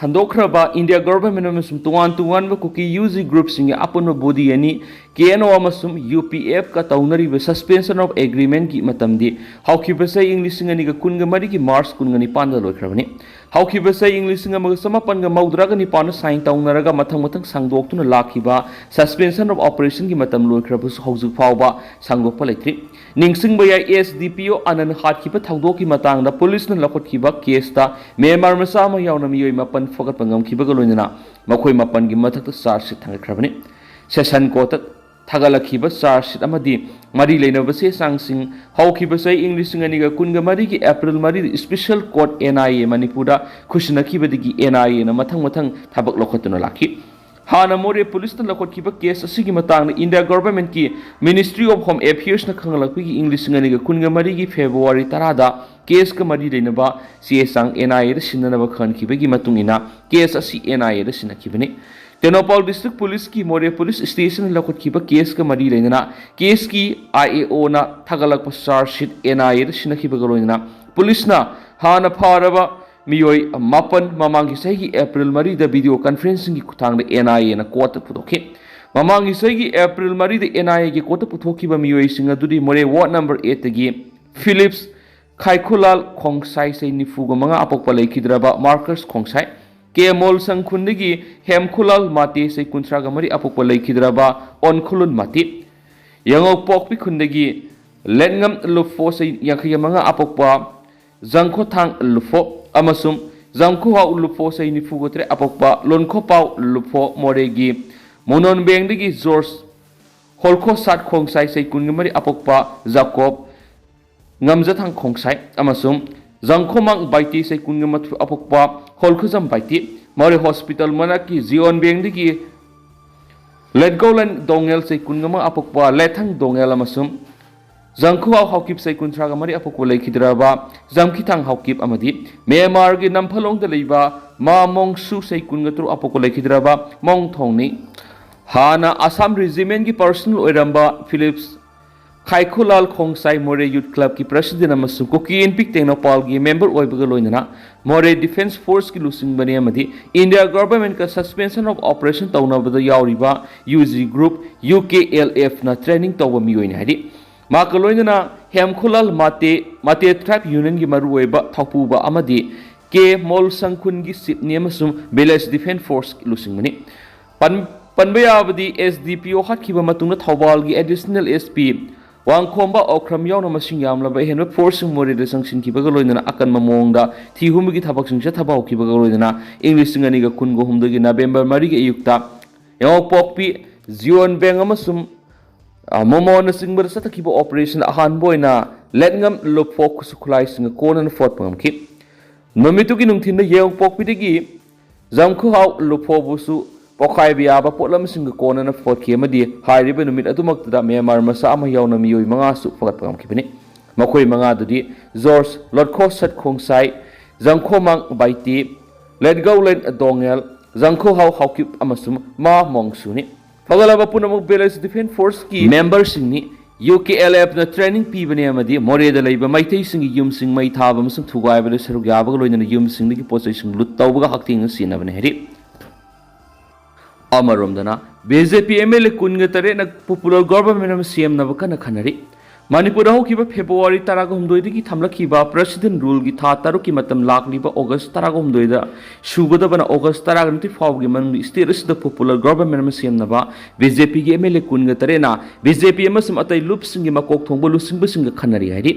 ꯍꯟꯗꯣꯛꯈ꯭ꯔꯕ ꯏꯟꯗꯤꯌꯥ ꯒꯣꯚꯔꯟꯃꯦꯟꯠ ꯑꯃꯁꯨꯡ ꯇꯣꯉꯥꯟ ꯇꯣꯉꯥꯟꯕ ꯀꯨꯀꯤ ꯌꯨ ꯖꯤ ꯒ꯭ꯔꯨꯞꯁꯤꯡꯒꯤ ꯑꯄꯨꯟꯕ ꯕꯣꯗꯤ ꯑꯅꯤ, ꯀꯦ ꯑꯦꯟ ꯑꯣ ꯑꯃꯁꯨꯡ ꯌꯨ ꯄꯤ ꯑꯦꯐꯀ ꯇꯧꯅꯔꯤꯕ ꯁꯁꯄꯦꯟꯁꯟ ꯑꯣꯐ ꯑꯦꯒ꯭ꯔꯤꯃꯦꯟꯠꯀꯤ ꯃꯇꯝꯗꯤ ꯍꯧꯈꯤꯕ ꯆꯍꯤ ꯏꯪ ꯂꯤꯁꯤꯡ ꯑꯅꯤꯒ ꯀꯨꯟꯒ ꯃꯔꯤꯒꯤ ꯃꯥꯔꯆ ꯀꯨꯟꯒ ꯅꯤꯄꯥꯟꯗ ꯂꯣꯏꯈ꯭ꯔꯕꯅꯤ꯫ ꯍꯧꯈꯤꯕ ꯆꯍꯤ ꯏꯪ ꯂꯤꯁꯤꯡ ꯑꯃꯒ ꯆꯃꯥꯄꯟꯒ ꯃꯧꯗ꯭ꯔꯥꯒ ꯅꯤꯄꯥꯟꯗ ꯁꯥꯏꯟ ꯇꯧꯅꯔꯒ ꯃꯊꯪ ꯃꯊꯪ ꯁꯥꯡꯗꯣꯛꯇꯨꯅ ꯂꯥꯛꯈꯤꯕ ꯁꯁꯄꯦꯟꯁꯟ ꯑꯣꯐ ꯑꯣꯄꯔꯦꯁꯟꯒꯤ ꯃꯇꯝ ꯂꯣꯏꯈ꯭ꯔꯕꯁꯨ ꯍꯧꯖꯤꯛ ꯐꯥꯎꯕ ꯁꯥꯡꯗꯣꯛꯄ ꯂꯩꯇ꯭ꯔꯤ꯫ ꯅꯤꯡꯁꯤꯡꯕ ꯌꯥꯏ, ꯑꯦꯁ ꯗꯤ ꯄꯤ ꯑꯣ ꯑꯅꯟ ꯍꯥꯠꯈꯤꯕ ꯊꯧꯗꯣꯛꯀꯤ ꯃꯇꯥꯡꯗ ꯄꯨꯂꯤꯁꯅ ꯂꯧꯈꯠꯈꯤꯕ ꯀꯦꯁꯇ ꯃ꯭ꯌꯥꯟꯃꯥꯔ ꯃꯆꯥ ꯑꯃ ꯌꯥꯎꯅ ꯃꯤꯑꯣꯏ ꯃꯥꯄꯟ ꯐꯒꯠꯄ ꯉꯝꯈꯤꯕꯒ ꯂꯣꯏꯅꯅ ꯃꯈꯣꯏ ꯃꯥꯄꯟꯒꯤ ꯃꯊꯛꯇ ꯆꯥꯔꯖ ꯁꯤꯠ ꯊꯥꯡꯒꯠꯈ꯭ꯔꯕꯅꯤ꯫ ꯁꯦꯁꯟ ꯀꯣꯔꯠꯇ ꯊꯥꯒꯠꯂꯛꯈꯤꯕ ꯆꯥꯔꯖ ꯁꯤꯠ ꯑꯃꯗꯤ ꯃꯔꯤ ꯂꯩꯅꯕ ꯆꯦ ꯆꯥꯡꯁꯤꯡ ꯍꯧꯈꯤꯕ ꯆꯍꯤ ꯏꯪ ꯂꯤꯁꯤꯡ ꯑꯅꯤꯒ ꯀꯨꯟꯒ ꯃꯔꯤꯒꯤ ꯑꯦꯄ꯭ꯔꯤꯜ ꯃꯔꯤꯗ special court N I A ꯃꯅꯤꯄꯨꯔꯗ ꯈꯨꯠꯁꯤꯟꯅꯈꯤꯕꯗꯒꯤ ꯑꯦꯟ ꯑꯥꯏ ꯑꯦꯅ ꯃꯊꯪ ꯃꯊꯪ ꯊꯕꯛ ꯂꯧꯈꯠꯇꯨꯅ ꯂꯥꯛꯈꯤ꯫ ꯍꯥꯟꯅ ꯃꯣꯔꯦ ꯄꯨꯂꯤꯁꯅ ꯂꯧꯈꯠꯈꯤꯕ ꯀꯦꯁ ꯑꯁꯤꯒꯤ ꯃꯇꯥꯡꯗ ꯏꯟꯗꯤꯌꯥ ꯒꯣꯚꯔꯟꯃꯦꯟꯠꯀꯤ ꯃꯤꯅꯤꯁꯇ꯭ꯔꯤ ꯑꯣꯐ ꯍꯣꯝ ꯑꯦꯐꯤꯌꯔꯁꯅ ꯈꯪꯍꯜꯂꯛꯄꯒꯤ ꯏꯪ ꯂꯤꯁꯤꯡ ꯑꯅꯤꯒ ꯀꯨꯟꯒ ꯃꯔꯤꯒꯤ ꯐꯦꯕ꯭ꯔꯨꯋꯥꯔꯤ ꯇꯔꯥꯗ ꯀꯦꯁꯀ ꯃꯔꯤ ꯂꯩꯅꯕ ꯆꯦ ꯆꯥꯡ ꯑꯦꯟ ꯑꯥꯏ ꯑꯦꯗ ꯁꯤꯟꯅꯅꯕ ꯈꯪꯍꯟꯈꯤꯕꯒꯤ ꯃꯇꯨꯡ ꯏꯟꯅ ꯀꯦꯁ ꯑꯁꯤ ꯑꯦꯟ ꯑꯥꯏ ꯑꯦꯗ ꯁꯤꯟꯅꯈꯤꯕꯅꯤ꯫ ꯇꯦꯡꯅꯧꯄꯥꯜ District Police ꯀꯤ ꯃꯣꯔꯦ Police Station ꯂꯧꯈꯠꯈꯤꯕ case ꯀ ꯃꯔꯤ ꯂꯩꯅꯅ case ꯀꯤ I A O ꯅ ꯊꯥꯒꯠꯂꯛꯄ charge sheet N I A ꯗ ꯁꯤꯟꯅꯈꯤꯕꯒ ꯂꯣꯏꯅꯅ police ꯅ ꯍꯥꯟꯅ ꯐꯥꯔꯕ ꯃꯤꯑꯣꯏ ꯃꯥꯄꯟ ꯃꯃꯥꯡꯒꯤ ꯆꯍꯤꯒꯤ April ꯃꯔꯤꯗ video conferencing ꯒꯤ ꯈꯨꯠꯊꯥꯡꯗ N I A ꯅ court ꯇ ꯄꯨꯊꯣꯛꯈꯤ꯫ ꯃꯃꯥꯡꯒꯤ ꯆꯍꯤꯒꯤ April ꯃꯔꯤꯗ N I A ꯒꯤ court ꯇ ꯄꯨꯊꯣꯛꯈꯤꯕ ꯃꯤꯑꯣꯏꯁꯤꯡ ꯑꯗꯨꯗꯤ ꯃꯣꯔꯦ ward number eight ꯇꯒꯤ Phillips ꯈꯥꯏꯈꯨꯂꯥꯜ ꯈꯣꯡꯁꯥꯏ, ꯆꯍꯤ ꯅꯤꯐꯨꯒ ꯃꯉꯥ, ꯑꯄꯣꯛꯄ ꯂꯩꯈꯤꯗ꯭ꯔꯕ Marcus ꯈꯣꯡꯁꯥꯏ, ꯀꯦ ꯃꯣꯜꯁꯪ ꯈꯨꯟꯗꯒꯤ ꯍꯦꯝꯈꯨꯂꯥꯜ ꯃꯥꯇꯦ, ꯆꯍꯤ ꯀꯨꯟꯊ꯭ꯔꯥꯒ ꯃꯔꯤ, ꯑꯄꯣꯛꯄ ꯂꯩꯈꯤꯗ꯭ꯔꯕ ꯑꯣꯟꯈꯨꯂꯨꯟ ꯃꯥꯇꯦ, ꯌꯥꯉꯧꯄꯣꯛꯄꯤ ꯈꯨꯟꯗꯒꯤ ꯂꯦꯠꯉꯝ ꯂꯨꯞꯐꯣ, ꯆꯍꯤ ꯌꯥꯡꯈꯩꯒ ꯃꯉꯥ, ꯑꯄꯣꯛꯄ ꯖꯪꯈꯣꯊꯥꯡ ꯂꯨꯞꯐꯣ ꯑꯃꯁꯨꯡ ꯖꯪꯈꯨꯍꯥꯎ ꯂꯨꯞꯐꯣ, ꯆꯍꯤ ꯅꯤꯐꯨꯒ ꯇꯔꯦꯠ, ꯑꯄꯣꯛꯄ ꯂꯣꯟꯈꯣꯄꯥꯎ ꯂꯨꯞꯐꯣ, ꯃꯣꯔꯦꯒꯤ ꯃꯣꯅꯣꯟꯕꯦꯡꯗꯒꯤ ꯖꯣꯔꯖ ꯍꯣꯜꯈꯣꯁꯥꯠ ꯈꯣꯡꯁꯥꯏ, ꯆꯍꯤ ꯀꯨꯟꯒ ꯃꯔꯤ, ꯑꯄꯣꯛꯄ ꯖꯥꯀꯣꯕ ꯉꯝꯖꯊꯥꯡ ꯈꯣꯡꯁꯥꯏ ꯑꯃꯁꯨꯡ ꯖꯪꯈꯣꯃꯥꯡ ꯕꯥꯏꯇꯤ, ꯆꯍꯤ ꯀꯨꯟꯒ ꯃꯥꯊꯣꯏ, ꯑꯄꯣꯛꯄ ꯍꯣꯜꯈꯨꯖꯝ ꯕꯥꯏꯇꯤ, ꯃꯣꯔꯦ ꯍꯣꯁꯄꯤꯇꯥꯜ ꯃꯅꯥꯛꯀꯤ ꯖꯤꯌꯣꯟꯕꯦꯡꯗꯒꯤ ꯂꯦꯠꯒꯧꯂꯟ ꯗꯣꯉꯦꯜ, ꯆꯍꯤ ꯀꯨꯟꯒ ꯃꯉꯥ, ꯑꯄꯣꯛꯄ ꯂꯦꯊꯪ ꯗꯣꯉꯦꯜ ꯑꯃꯁꯨꯡ ꯖꯪꯈꯨꯍꯥꯎ ꯍꯥꯎꯀꯤꯞ, ꯆꯍꯤ ꯀꯨꯟꯊ꯭ꯔꯥꯒ ꯃꯔꯤ, ꯑꯄꯣꯛꯄ ꯂꯩꯈꯤꯗ꯭ꯔꯕ ꯖꯝꯈꯤꯊꯥꯡ ꯍꯥꯎꯀꯤꯞ ꯑꯃꯗꯤ ꯃ꯭ꯌꯥꯟꯃꯥꯔꯒꯤ ꯅꯝꯐꯂꯣꯡꯗ ꯂꯩꯕ ꯃꯥ ꯃꯣꯡꯁꯨ, ꯆꯍꯤ ꯀꯨꯟꯒ ꯇꯔꯨꯛ, ꯑꯄꯣꯛꯄ ꯂꯩꯈꯤꯗ꯭ꯔꯕ ꯃꯣꯡꯊꯣꯡꯅꯤ꯫ ꯍꯥꯟꯅ ꯑꯁꯥꯝ ꯔꯦꯖꯤꯃꯦꯟꯒꯤ ꯄꯔꯁꯅꯦꯜ ꯑꯣꯏꯔꯝꯕ ꯐꯤꯂꯤꯞꯁ ꯈꯥꯏꯈꯨꯂꯥꯜ ꯈꯣꯡꯁꯥꯏ ꯃꯣꯔꯦ ꯌꯨꯠ ꯀ꯭ꯂꯕꯀꯤ ꯄ꯭ꯔꯁꯤꯗꯦꯟ ꯑꯃꯁꯨꯡ ꯀꯨꯀꯤ ꯏꯟꯄꯤꯛ ꯇꯦꯡꯅꯧꯄꯥꯜꯒꯤ ꯃꯦꯝꯕꯔ ꯑꯣꯏꯕꯒ ꯂꯣꯏꯅꯅ ꯃꯣꯔꯦ ꯗꯤꯐꯦꯟꯁ ꯐꯣꯔꯁꯀꯤ ꯂꯨꯆꯤꯡꯕꯅꯤ ꯑꯃꯗꯤ ꯏꯟꯗꯤꯌꯥ ꯒꯚꯔꯟꯃꯦꯟꯠꯀ ꯁꯁꯄꯦꯟꯁꯟ ꯑꯣꯐ ꯑꯣꯄꯔꯦꯁꯟ ꯇꯧꯅꯕꯗ ꯌꯥꯎꯔꯤꯕ U G group, U K L ꯑꯦꯐꯅ ꯇ꯭ꯔꯦꯅꯤꯡ ꯇꯧꯕ ꯃꯤꯑꯣꯏꯅꯤ ꯍꯥꯏꯔꯤ꯫ ꯃꯍꯥꯛꯀ ꯂꯣꯏꯅꯅ ꯍꯦꯝꯈꯨꯂꯥꯜ ꯃꯥꯇꯦ, ꯃꯥꯇꯦ ꯇ꯭ꯔꯥꯏꯕ ꯌꯨꯅꯤꯌꯟꯒꯤ ꯃꯔꯨꯑꯣꯏꯕ ꯊꯧꯄꯨꯕ ꯑꯃꯗꯤ ꯀꯦ ꯃꯣꯜꯁꯪ ꯈꯨꯟꯒꯤ ꯆꯤꯞꯅꯤ ꯑꯃꯁꯨꯡ ꯚꯤꯂꯦꯖ ꯗꯤꯐꯦꯟꯁ ꯐꯣꯔꯁ ꯂꯨꯆꯤꯡꯕꯅꯤ꯫ ꯄꯟ-, ꯄꯟꯕ ꯌꯥꯕꯗꯤ, ꯑꯦꯁ ꯗꯤ ꯄꯤ ꯑꯣ ꯍꯥꯠꯈꯤꯕ ꯃꯇꯨꯡꯗ ꯊꯧꯕꯥꯜꯒꯤ ꯑꯦꯗꯤꯁꯅꯦꯜ ꯑꯦꯁ ꯄꯤ ꯋꯥꯡꯈꯣꯝꯕ ꯑꯣꯀ꯭ꯔꯝ ꯌꯥꯎꯅ ꯃꯁꯤꯡ ꯌꯥꯝꯂꯕ ꯑꯍꯦꯟꯕ ꯐꯣꯔꯁꯁꯤꯡ ꯃꯣꯔꯦꯗ ꯆꯪꯁꯤꯟꯈꯤꯕꯒ ꯂꯣꯏꯅꯅ ꯑꯀꯟꯕ ꯃꯑꯣꯡꯗ ꯊꯤ ꯍꯨꯝꯕꯒꯤ ꯊꯕꯛꯁꯤꯡ ꯆꯠꯊꯕ ꯍꯧꯈꯤꯕꯒ ꯂꯣꯏꯅꯅ ꯏꯪ ꯂꯤꯁꯤꯡ ꯑꯅꯤꯒ ꯀꯨꯟꯒ ꯍꯨꯝꯗꯣꯏꯒꯤ ꯅꯕꯦꯝꯕꯔ ꯃꯔꯤꯒꯤ ꯑꯌꯨꯛꯇ ꯌꯥꯉꯧꯄꯣꯛꯄꯤ, ꯖꯤꯌꯣꯟꯕꯦꯡ ꯑꯃꯁꯨꯡ, ꯑ, ꯃꯣꯃꯣꯅꯆꯤꯡꯕꯗ ꯆꯠꯊꯈꯤꯕ ꯑꯣꯄꯔꯦꯁꯟ ꯑꯍꯥꯟꯕ ꯑꯣꯏꯅ ꯂꯦꯠꯉꯝ ꯂꯨꯞꯐꯣꯛ ꯈꯨꯠꯁꯨ ꯈꯨꯠꯂꯥꯏꯁꯤꯡꯒ ꯀꯣꯟꯅꯅ ꯐꯣꯠꯄ ꯉꯝꯈꯤ꯫ ꯅꯨꯃꯤꯠꯇꯨꯒꯤ ꯅꯨꯡꯊꯤꯟꯗ ꯌꯦꯡꯉꯣꯛꯄꯣꯛꯄꯤꯗꯒꯤ ꯖꯝꯈꯨꯍꯥꯎ ꯂꯨꯐꯣꯕꯨꯁꯨ ꯄꯣꯈꯥꯏꯕ ꯌꯥꯕ ꯄꯣꯠꯂꯝꯁꯤꯡꯒ ꯀꯣꯟꯅꯅ ꯐꯣꯠꯈꯤ ꯑꯃꯗꯤ ꯍꯥꯏꯔꯤꯕ ꯅꯨꯃꯤꯠ ꯑꯗꯨꯃꯛꯇꯗ ꯃ꯭ꯌꯥꯟꯃꯥꯔ ꯃꯆꯥ ꯑꯃ ꯌꯥꯎꯅ ꯃꯤꯑꯣꯏ ꯃꯉꯥꯁꯨ ꯐꯒꯠꯄ ꯉꯝꯈꯤꯕꯅꯤ꯫ ꯃꯈꯣꯏ ꯃꯉꯥꯗꯨꯗꯤ ꯖꯣꯔꯖ ꯂꯣꯠꯈꯣꯁꯠ ꯈꯣꯡꯁꯥꯏ, ꯖꯝꯈꯣꯃꯥꯡ ꯕꯥꯏꯇꯤ, ꯂꯦꯠꯒꯧꯂꯦꯟ ꯗꯣꯉꯦꯜ, ꯖꯪꯈꯣꯍꯥꯎ ꯍꯥꯎꯀꯤꯞ ꯑꯃꯁꯨꯡ ꯃꯥ ꯃꯣꯡꯁꯨꯅꯤ꯫ ꯐꯒꯠꯂꯕ ꯄꯨꯝꯅꯃꯛ Village Defence Forceꯀꯤ memberꯁꯤꯡꯅꯤ꯫ UKLFꯅ training ꯄꯤꯕꯅꯤ ꯑꯃꯗꯤ ꯃꯣꯔꯦꯗ ꯂꯩꯕ ꯃꯩꯇꯩꯁꯤꯡꯒꯤ ꯌꯨꯝꯁꯤꯡ ꯃꯩ ꯊꯥꯕ ꯑꯃꯁꯨꯡ ꯊꯨꯒꯥꯏꯕꯗ ꯁꯔꯨꯛ ꯌꯥꯕꯒ ꯂꯣꯏꯅꯅ ꯌꯨꯝꯁꯤꯡꯗꯒꯤ ꯄꯣꯠꯆꯩꯁꯤꯡ loot ꯇꯧꯕꯒ ꯍꯛꯊꯦꯡꯅ ꯁꯤꯖꯤꯟꯅꯕꯅꯤ ꯍꯥꯏꯔꯤ꯫ ꯑꯃꯔꯣꯝꯗꯅ, BJP MLA ꯀꯨꯟꯒ ꯇꯔꯦꯠꯅ popular government ꯑꯃ ꯁꯦꯝꯅꯕ ꯀꯟꯅ ꯈꯟꯅꯔꯤ꯫ ꯃꯅꯤꯄꯨꯔꯗ ꯍꯧꯈꯤꯕ February ꯇꯔꯥꯒ ꯍꯨꯝꯗꯣꯏꯗꯒꯤ ꯊꯝꯂꯛꯈꯤꯕ President Ruleꯒꯤ ꯊꯥ ꯇꯔꯨꯛꯀꯤ ꯃꯇꯝ ꯂꯥꯛꯂꯤꯕ August ꯇꯔꯥꯒ ꯍꯨꯝꯗꯣꯏꯗ ꯁꯨꯒꯗꯕꯅ August ꯇꯔꯥꯒ ꯅꯤꯊꯣꯏ ꯐꯥꯎꯕꯒꯤ ꯃꯅꯨꯡꯗ state ꯑꯁꯤꯗ popular government ꯑꯃ ꯁꯦꯝꯅꯕ BJPꯒꯤ MLA ꯀꯨꯟꯒ ꯇꯔꯦꯠꯅ BJP ꯑꯃꯁꯨꯡ ꯑꯇꯩ ꯂꯨꯞꯁꯤꯡꯒꯤ ꯃꯀꯣꯛ ꯊꯣꯡꯕ ꯂꯨꯆꯤꯡꯕꯁꯤꯡꯒ ꯈꯟꯅꯔꯤ ꯍꯥꯏꯔꯤ꯫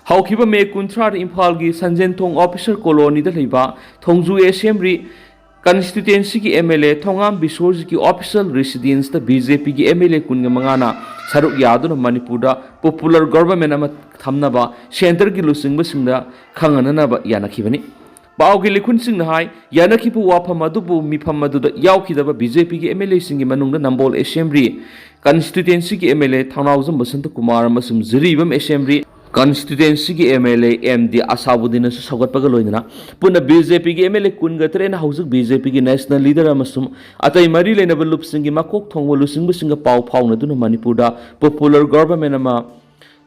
ꯍꯧꯈꯤꯕ May ꯀꯨꯟꯊ꯭ꯔꯥꯗ ꯏꯝꯐꯥꯜꯒꯤ ꯁꯟꯖꯦꯟꯊꯣꯡ officer colonyꯗ ꯂꯩꯕ ꯊꯣꯡꯖꯨ Assembly constituencyꯒꯤ MLA ꯊꯣꯉꯥꯝ ꯕꯤꯁꯣꯔꯖꯤꯠꯀꯤ official residenceꯇ BJPꯒꯤ MLA ꯀꯨꯟꯒ ꯃꯉꯥꯅ ꯁꯔꯨꯛ ꯌꯥꯗꯨꯅ ꯃꯅꯤꯄꯨꯔꯗ popular government ꯑꯃ ꯊꯝꯅꯕ centreꯒꯤ ꯂꯨꯆꯤꯡꯕꯁꯤꯡꯗ ꯈꯪꯍꯟꯅꯅꯕ ꯌꯥꯅꯈꯤꯕꯅꯤ꯫ ꯄꯥꯎꯒꯤ ꯂꯤꯈꯨꯟꯁꯤꯡꯅ ꯍꯥꯏ, ꯌꯥꯅꯈꯤꯕ ꯋꯥꯐꯝ ꯑꯗꯨꯕꯨ ꯃꯤꯐꯝ ꯑꯗꯨꯗ ꯌꯥꯎꯈꯤꯗꯕ BJPꯒꯤ MLAꯁꯤꯡꯒꯤ ꯃꯅꯨꯡꯗ ꯅꯝꯕꯣꯜ Assembly constituencyꯒꯤ MLA ꯊꯧꯅꯥꯎꯖꯝ ꯕꯁꯟꯇ ꯀꯨꯃꯥꯔ ꯑꯃꯁꯨꯡ ꯖꯤꯔꯤꯕꯥꯝ Assembly constituencyꯒꯤ MLA MD ꯑꯁꯥꯕꯨꯗꯤꯟꯅꯁꯨ ꯁꯧꯒꯠꯄꯒ ꯂꯣꯏꯅꯅ ꯄꯨꯟꯅ BJPꯒꯤ MLA ꯀꯨꯟꯒ ꯇꯔꯦꯠꯅ ꯍꯧꯖꯤꯛ BJPꯒꯤ national leader ꯑꯃꯁꯨꯡ ꯑꯇꯩ ꯃꯔꯤ ꯂꯩꯅꯕ ꯂꯨꯞꯁꯤꯡꯒꯤ ꯃꯀꯣꯛ ꯊꯣꯡꯕ ꯂꯨꯆꯤꯡꯕꯁꯤꯡꯒ ꯄꯥꯎ ꯐꯥꯎꯅꯗꯨꯅ ꯃꯅꯤꯄꯨꯔꯗ popular government ꯑꯃ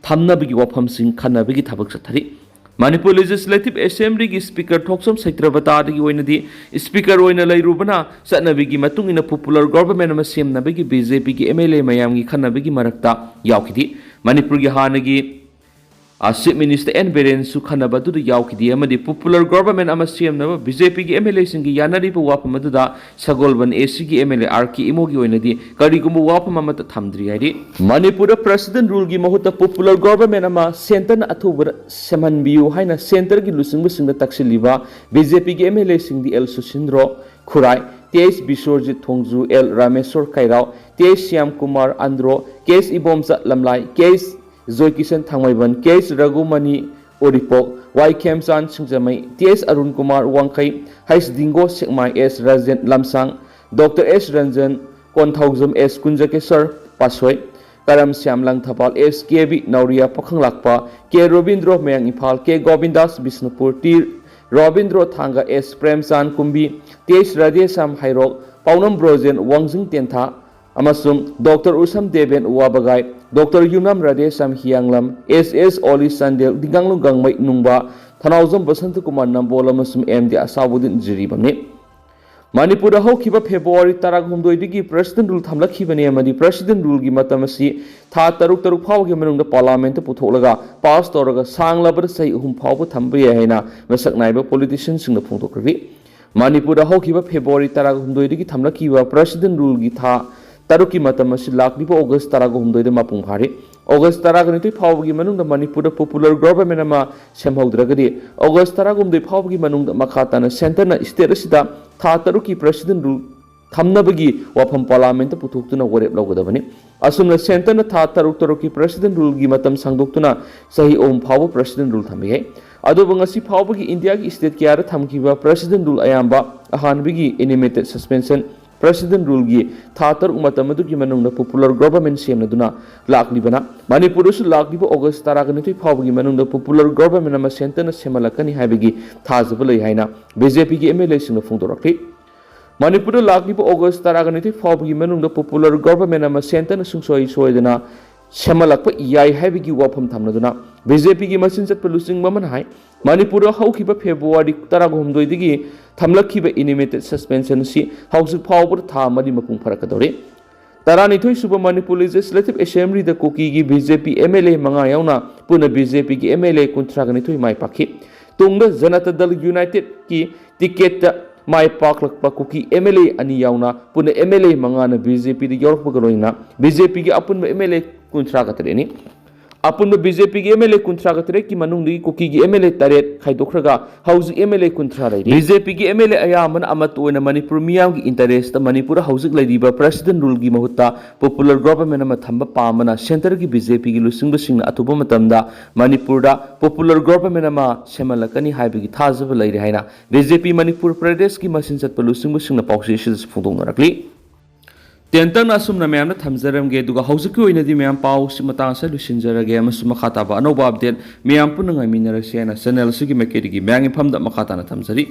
ꯊꯝꯅꯕꯒꯤ ꯋꯥꯐꯝꯁꯤꯡ ꯈꯟꯅꯕꯒꯤ ꯊꯕꯛ ꯆꯠꯊꯔꯤ꯫ ꯃꯅꯤꯄꯨꯔ Legislative Assemblyꯒꯤ Speaker ꯊꯣꯛꯆꯣꯝ ꯁꯩꯇ꯭ꯔꯕꯇꯥꯗꯒꯤ ꯑꯣꯏꯅꯗꯤ Speaker ꯑꯣꯏꯅ ꯂꯩꯔꯨꯕꯅ ꯆꯠꯅꯕꯤꯒꯤ ꯃꯇꯨꯡ ꯏꯟꯅ popular government ꯑꯃ ꯁꯦꯝꯅꯕꯒꯤ BJPꯒꯤ MLA ꯃꯌꯥꯝꯒꯤ ꯈꯟꯅꯕꯒꯤ ꯃꯔꯛꯇ ꯌꯥꯎꯈꯤꯗꯦ꯫ ꯃꯅꯤꯄꯨꯔꯒꯤ ꯍꯥꯟꯅꯒꯤ ꯑ, Chief Minister ꯑꯦꯟ ꯕꯤꯔꯦꯟꯁꯨ ꯈꯟꯅꯕ ꯑꯗꯨꯗ ꯌꯥꯎꯈꯤꯗꯦ ꯑꯃꯗꯤ popular government ꯑꯃ ꯁꯦꯝꯅꯕ BJPꯒꯤ MLAꯁꯤꯡꯒꯤ ꯌꯥꯅꯔꯤꯕ ꯋꯥꯐꯝ ꯑꯗꯨꯗ ꯁꯒꯣꯜꯕꯟ ACꯒꯤ MLA ꯑꯥꯔ ꯀꯦ ꯏꯃꯣꯒꯤ ꯑꯣꯏꯅꯗꯤ ꯀꯔꯤꯒꯨꯝꯕ ꯋꯥꯐꯝ ꯑꯃꯠꯇ ꯊꯝꯗ꯭ꯔꯤ ꯍꯥꯏꯔꯤ꯫ ꯃꯅꯤꯄꯨꯔꯗ President Ruleꯒꯤ ꯃꯍꯨꯠꯇ popular government ꯑꯃ centreꯅ ꯑꯊꯨꯕꯗ ꯁꯦꯝꯍꯟꯕꯤꯌꯨ ꯍꯥꯏꯅ centreꯒꯤ ꯂꯨꯆꯤꯡꯕꯁꯤꯡꯗ ꯇꯛꯁꯤꯜꯂꯤꯕ BJPꯒꯤ MLAꯁꯤꯡꯗꯤ L Susindro Khurai, T H Biswajit Thongju, L Rameshwar Keirao, T H Shyam Kumar Andro, K S Ibomcha Lamlai, K S Jaikishan Thangmeiband, K S Raghumani Uripok, Y Khemchand Singjamei, T S Arun Kumar Wangkhei, H ꯗꯤꯡꯒꯣ ꯁꯦꯛꯃꯥꯏ, ꯑꯦꯁ ꯔꯟꯖꯟ ꯂꯝꯁꯥꯡ, ꯗꯣꯛꯇꯔ ꯑꯦꯁ ꯔꯟꯖꯟ ꯀꯣꯟꯊꯧꯖꯝ, ꯑꯦꯁ ꯀꯨꯟꯖꯀꯦꯁꯔ ꯄꯥꯠꯁꯣꯏ, ꯀꯔꯝ ꯁ꯭ꯌꯥꯝ ꯂꯪꯊꯕꯥꯜ, ꯑꯦꯁ ꯀꯦ ꯕꯤ ꯅꯧꯔꯤꯌꯥ ꯄꯥꯈꯪꯂꯥꯛꯄ, ꯀꯦ ꯔꯣꯕꯤꯟꯗ꯭ꯔꯣ ꯃꯌꯥꯡ ꯏꯝꯐꯥꯜ, ꯀꯦ ꯒꯣꯕꯤꯟꯗꯥꯁ ꯕꯤꯁꯅꯨꯄꯨꯔ, ꯇꯤ ꯔꯣꯕꯤꯟꯗ꯭ꯔꯣ ꯊꯥꯡꯒ, ꯑꯦꯁ ꯄ꯭ꯔꯦꯝꯆꯥꯟ ꯀꯨꯝꯕꯤ, ꯇꯤ ꯑꯩꯆ ꯔꯥꯙꯦꯁ꯭ꯌꯥꯝ ꯍꯩꯔꯣꯛ, ꯄꯥꯎꯅꯝ ꯕ꯭ꯔꯣꯖꯦꯟ ꯋꯥꯡꯖꯤꯡ ꯇꯦꯟꯊꯥ ꯑꯃꯁꯨꯡ ꯗꯣꯛꯇꯔ ꯎꯁꯝ ꯗꯦꯕꯦꯟ ꯋꯥꯕꯒꯥꯏ, ꯗꯣꯛꯇꯔ ꯌꯨꯝꯅꯥꯝ ꯔꯥꯙꯦꯁ꯭ꯌꯥꯝ ꯍꯤꯌꯥꯡꯂꯝ, ꯑꯦꯁ ꯑꯦꯁ ꯑꯣꯂꯤ ꯆꯥꯟꯗꯦꯜ, ꯗꯤꯡꯒꯥꯡꯂꯨꯡ ꯒꯥꯡꯃꯩ ꯅꯨꯡꯕ, ꯊꯅꯥꯎꯖꯝ ꯕꯁꯟꯇ ꯀꯨꯃꯥꯔ ꯅꯝꯕꯣꯜ ꯑꯃꯁꯨꯡ ꯑꯦꯝ ꯗꯤ ꯑꯁꯥꯎꯕꯨꯗꯤꯟ ꯖꯤꯔꯤꯕꯥꯝꯅꯤ꯫ ꯃꯅꯤꯄꯨꯔꯗ ꯍꯧꯈꯤꯕ ꯐꯦꯕ꯭ꯔꯨꯋꯥꯔꯤ ꯇꯔꯥꯍꯨꯝꯗꯣꯏꯗꯒꯤ ꯄ꯭ꯔꯦꯁꯤꯗꯦꯟ ꯔꯨꯜ ꯊꯝꯂꯛꯈꯤꯕꯅꯤ ꯑꯃꯗꯤ ꯄ꯭ꯔꯦꯁꯤꯗꯦꯟ ꯔꯨꯜꯒꯤ ꯃꯇꯝ ꯑꯁꯤ ꯊꯥ ꯇꯔꯨꯛ, ꯇꯔꯨꯛ ꯐꯥꯎꯕꯒꯤ ꯃꯅꯨꯡꯗ ꯄꯥꯔꯂꯥꯃꯦꯟꯠꯇ ꯄꯨꯊꯣꯛꯂꯒ ꯄꯥꯁ ꯇꯧꯔꯒ ꯁꯥꯡꯂꯕꯗ ꯆꯍꯤ ꯑꯍꯨꯝ ꯐꯥꯎꯕ ꯊꯝꯕ ꯌꯥꯏ ꯍꯥꯏꯅ ꯃꯁꯛ ꯅꯥꯏꯕ ꯄꯣꯂꯤꯇꯤꯁꯤꯌꯟꯁꯤꯡꯅ ꯐꯣꯡꯗꯣꯛꯈ꯭ꯔꯤ꯫ ꯃꯅꯤꯄꯨꯔꯗ ꯍꯧꯈꯤꯕ ꯐꯦꯕ꯭ꯔꯨꯋꯥꯔꯤ ꯇꯔꯥꯍꯨꯝꯗꯣꯏꯗꯒꯤ ꯊꯝꯂꯛꯈꯤꯕ ꯄ꯭ꯔꯦꯁꯤꯗꯦꯟ ꯔꯨꯜꯒꯤ ꯊꯥ ꯇꯔꯨꯛꯀꯤ ꯃꯇꯝ ꯑꯁꯤ ꯂꯥꯛꯂꯤꯕ ꯑꯣꯒꯁ ꯇꯔꯥꯍꯨꯝꯗꯣꯏꯗ ꯃꯄꯨꯡ ꯐꯥꯔꯤ꯫ ꯑꯣꯒꯁ ꯇꯔꯥꯒ ꯅꯤꯊꯣꯏ ꯐꯥꯎꯕꯒꯤ ꯃꯅꯨꯡꯗ ꯃꯅꯤꯄꯨꯔꯗ ꯄꯣꯄꯨꯂꯔ ꯒꯣꯚꯔꯟꯃꯦꯟꯠ ꯑꯃ ꯁꯦꯝꯍꯧꯗ꯭ꯔꯒꯗꯤ ꯑꯣꯒꯁ ꯇꯔꯥꯍꯨꯝꯗꯣꯏ ꯐꯥꯎꯕꯒꯤ ꯃꯅꯨꯡꯗ ꯃꯈꯥ ꯇꯥꯅ ꯁꯦꯟꯇꯔꯅ ꯁ꯭ꯇꯦꯠ ꯑꯁꯤꯗ ꯊꯥ ꯇꯔꯨꯛꯀꯤ ꯄ꯭ꯔꯦꯁꯤꯗꯦꯟ ꯔꯨꯜ ꯊꯝꯅꯕꯒꯤ ꯋꯥꯐꯝ ꯄꯥꯔꯂꯥꯃꯦꯟꯠꯇ ꯄꯨꯊꯣꯛꯇꯨꯅ ꯋꯥꯔꯦꯞ ꯂꯧꯒꯗꯕꯅꯤ꯫ ꯑꯁꯨꯝꯅ ꯁꯦꯟꯇꯔꯅ ꯊꯥ ꯇꯔꯨꯛ ꯇꯔꯨꯛꯀꯤ ꯄ꯭ꯔꯦꯁꯤꯗꯦꯟ ꯔꯨꯜꯒꯤ ꯃꯇꯝ ꯁꯥꯡꯗꯣꯛꯇꯨꯅ ꯆꯍꯤ ꯑꯍꯨꯝ ꯐꯥꯎꯕ ꯄ꯭ꯔꯦꯁꯤꯗꯦꯟ ꯔꯨꯜ ꯊꯝꯕ ꯌꯥꯏ꯫ ꯑꯗꯨꯕꯨ ꯉꯁꯤ ꯐꯥꯎꯕꯒꯤ ꯏꯟꯗꯤꯌꯥꯒꯤ ꯁ꯭ꯇꯦꯠ ꯀꯌꯥꯗ ꯊꯝꯈꯤꯕ ꯄ꯭ꯔꯦꯁꯤꯗꯦꯟ ꯔꯨꯜ ꯑꯌꯥꯝꯕ ꯑꯍꯥꯟꯕꯒꯤ ꯑꯦꯅꯤꯃꯦꯇꯦꯗ ꯁꯁꯄꯦꯟꯁꯟ ꯄ꯭ꯔꯦꯁꯤꯗꯦꯟ ꯔꯨꯜꯒꯤ ꯊꯥ ꯇꯔꯨꯛ ꯃꯇꯝ ꯑꯗꯨꯒꯤ ꯃꯅꯨꯡꯗ ꯄꯣꯄꯨꯂꯔ ꯒꯣꯚꯔꯟꯃꯦꯟꯠ ꯁꯦꯝꯅꯗꯨꯅ ꯂꯥꯛꯂꯤꯕꯅ ꯃꯅꯤꯄꯨꯔꯗꯁꯨ ꯂꯥꯛꯂꯤꯕ ꯑꯣꯒꯁ ꯇꯔꯥꯒ ꯅꯤꯊꯣꯏ ꯐꯥꯎꯕꯒꯤ ꯃꯅꯨꯡꯗ ꯄꯣꯄꯨꯂꯔ ꯒꯣꯚꯔꯟꯃꯦꯟꯠ ꯑꯃ ꯁꯦꯟꯇꯔꯅ ꯁꯦꯝꯍꯜꯂꯛꯀꯅꯤ ꯍꯥꯏꯕꯒꯤ ꯊꯥꯖꯕ ꯂꯩ ꯍꯥꯏꯅ ꯕꯤ ꯖꯦ ꯄꯤꯒꯤ ꯑꯦꯝ ꯑꯦꯜ ꯑꯦꯁꯤꯡꯅ ꯐꯣꯡꯗꯣꯔꯛꯂꯤ꯫ ꯃꯅꯤꯄꯨꯔꯗ ꯂꯥꯛꯂꯤꯕ ꯑꯣꯒꯁ ꯇꯔꯥꯒ ꯅꯤꯊꯣꯏ ꯐꯥꯎꯕꯒꯤ ꯃꯅꯨꯡꯗ ꯄꯣꯄꯨꯂꯔ ꯒꯣꯚꯔꯟꯃꯦꯟꯠ ꯑꯃ ꯁꯦꯟꯇꯔꯅ ꯁꯨꯡꯁꯣꯏ ꯁꯣꯏꯗꯅ ꯁꯦꯝꯍꯜꯂꯛꯄ ꯌꯥꯏ ꯍꯥꯏꯕꯒꯤ ꯋꯥꯐꯝ ꯊꯝꯂꯗꯨꯅ ꯕꯤ ꯖꯦ ꯄꯤꯒꯤ ꯃꯆꯤꯟ ꯆꯠꯄ ꯂꯨꯆꯤꯡꯕ ꯑꯃꯅ ꯍꯥꯏ, ꯃꯅꯤꯄꯨꯔꯗ ꯍꯧꯈꯤꯕ ꯐꯦꯕ꯭ꯔꯨꯋꯥꯔꯤ ꯇꯔꯥꯍꯨꯝꯗꯣꯏꯗꯒꯤ ꯊꯝꯂꯛꯈꯤꯕ ꯑꯦꯅꯤꯃꯦꯇꯦꯗ ꯁꯁꯄꯦꯟꯁꯟ ꯑꯁꯤ ꯍꯧꯖꯤꯛ ꯐꯥꯎꯕꯗ ꯊꯥ ꯃꯔꯤ ꯃꯄꯨꯡ ꯐꯥꯔꯛꯀꯗꯧꯔꯤ꯫ ꯇꯔꯥꯅꯤꯊꯣꯏ ꯁꯨꯕ ꯃꯅꯤꯄꯨꯔ ꯂꯦꯖꯤꯁꯂꯦꯇꯤꯚ ꯑꯦꯁꯦꯝꯕ꯭ꯂꯤꯗ ꯀꯨꯀꯤꯒꯤ B J P M L A ꯃꯉꯥ ꯌꯥꯎꯅ ꯄꯨꯟꯅ ꯕꯤ ꯖꯦ ꯄꯤꯒꯤ ꯑꯦꯝ ꯑꯦꯜ ꯑꯦ ꯀꯨꯟꯊ꯭ꯔꯥꯒ ꯅꯤꯊꯣꯏ ꯃꯥꯏ ꯄꯥꯛꯈꯤ꯫ ꯇꯨꯡꯗ ꯖꯅꯇꯥ ꯗꯜ ꯌꯨꯅꯥꯏꯇꯦꯗꯀꯤ ꯇꯤꯀꯦꯠꯇ ꯃꯥꯏ ꯄꯥꯛꯂꯛꯄ ꯀꯨꯀꯤ ꯑꯦꯝ ꯑꯦꯜ ꯑꯦ ꯑꯅꯤ ꯌꯥꯎꯅ ꯄꯨꯟꯅ ꯑꯦꯝ ꯑꯦꯜ ꯑꯦ ꯃꯉꯥꯅ ꯕꯤ ꯖꯦ ꯄꯤꯗ ꯌꯥꯎꯔꯛꯄꯒ ꯂꯣꯏꯅꯅ ꯕꯤ ꯖꯦ ꯄꯤꯒꯤ ꯑꯄꯨꯟꯕ ꯑꯦꯝ ꯑꯦꯜ ꯑꯦ ꯀꯨꯟꯊ꯭ꯔꯥꯒ ꯇꯔꯦꯠꯅꯤ꯫ ꯑꯄꯨꯟꯕ ꯕꯤ ꯖꯦ ꯄꯤꯒꯤ ꯑꯦꯝ ꯑꯦꯜ ꯑꯦ ꯀꯨꯟꯊ꯭ꯔꯥꯒ ꯇꯔꯦꯠꯀꯤ ꯃꯅꯨꯡꯗꯒꯤ ꯀꯨꯀꯤꯒꯤ ꯑꯦꯝ ꯑꯦꯜ ꯑꯦ ꯇꯔꯦꯠ ꯈꯥꯏꯗꯣꯛꯈ꯭ꯔꯒ ꯍꯧꯖꯤꯛ ꯑꯦꯝ ꯑꯦꯜ ꯑꯦ ꯀꯨꯟꯊ꯭ꯔꯥ ꯂꯩꯔꯤ꯫ ꯕꯤ ꯖꯦ ꯄꯤꯒꯤ ꯑꯦꯝ ꯑꯦꯜ ꯑꯦ ꯑꯌꯥꯝꯕꯅ ꯑꯃꯠꯇ ꯑꯣꯏꯅ ꯃꯅꯤꯄꯨꯔ ꯃꯤꯌꯥꯝꯒꯤ ꯏꯟꯇꯔꯦꯁꯇ ꯃꯅꯤꯄꯨꯔꯗ ꯍꯧꯖꯤꯛ ꯂꯩꯔꯤꯕ ꯄ꯭ꯔꯦꯁꯤꯗꯦꯟ ꯔꯨꯜꯒꯤ ꯃꯍꯨꯠꯇ ꯄꯣꯄꯨꯂꯔ ꯒꯣꯚꯔꯟꯃꯦꯟꯠ ꯑꯃ ꯊꯝꯕ ꯄꯥꯝꯕꯅ ꯁꯦꯟꯇꯔꯒꯤ ꯕꯤ ꯖꯦ ꯄꯤꯒꯤ ꯂꯨꯆꯤꯡꯕꯁꯤꯡꯅ ꯑꯊꯨꯕ ꯃꯇꯝꯗ ꯃꯅꯤꯄꯨꯔꯗ ꯄꯣꯄꯨꯂꯔ ꯒꯣꯚꯔꯟꯃꯦꯟꯠ ꯑꯃ ꯁꯦꯝꯍꯜꯂꯛꯀꯅꯤ ꯍꯥꯏꯕꯒꯤ ꯊꯥꯖꯕ ꯂꯩꯔꯦ ꯍꯥꯏꯅ ꯕꯤ ꯖꯦ ꯄꯤ ꯃꯅꯤꯄꯨꯔ ꯄ꯭ꯔꯗꯦꯁꯀꯤ ꯃꯆꯤꯟ ꯆꯠꯄ ꯂꯨꯆꯤꯡꯕꯁꯤꯡꯅ ꯄꯥꯎꯆꯦ ꯑꯁꯤꯗꯁꯨ ꯐꯣꯡꯗꯣꯛꯅꯔꯛꯂꯤ꯫ ꯇꯦꯟꯇꯛꯅ ꯑꯁꯨꯝꯅ ꯃꯌꯥꯝꯗ ꯊꯝꯖꯔꯝꯒꯦ, ꯑꯗꯨꯒ ꯍꯧꯖꯤꯛꯀꯤ ꯑꯣꯏꯅꯗꯤ ꯃꯌꯥꯝ ꯄꯥꯎꯁꯤ ꯃꯇꯥꯡ ꯑꯁꯤꯗ ꯂꯣꯏꯁꯤꯟꯖꯔꯒꯦ, ꯑꯃꯁꯨꯡ ꯃꯈꯥ ꯇꯥꯕ ꯑꯅꯧꯕ update ꯃꯌꯥꯝ ꯄꯨꯟꯅ ꯉꯥꯏꯃꯤꯟꯅꯔꯁꯦ ꯍꯥꯏꯅ channel ꯑꯁꯤꯒꯤ ꯃꯥꯏꯀꯩꯗꯒꯤ ꯃꯌꯥꯝꯒꯤ ꯐꯝꯗ ꯃꯈꯥ ꯇꯥꯅ ꯊꯝꯖꯔꯤ꯫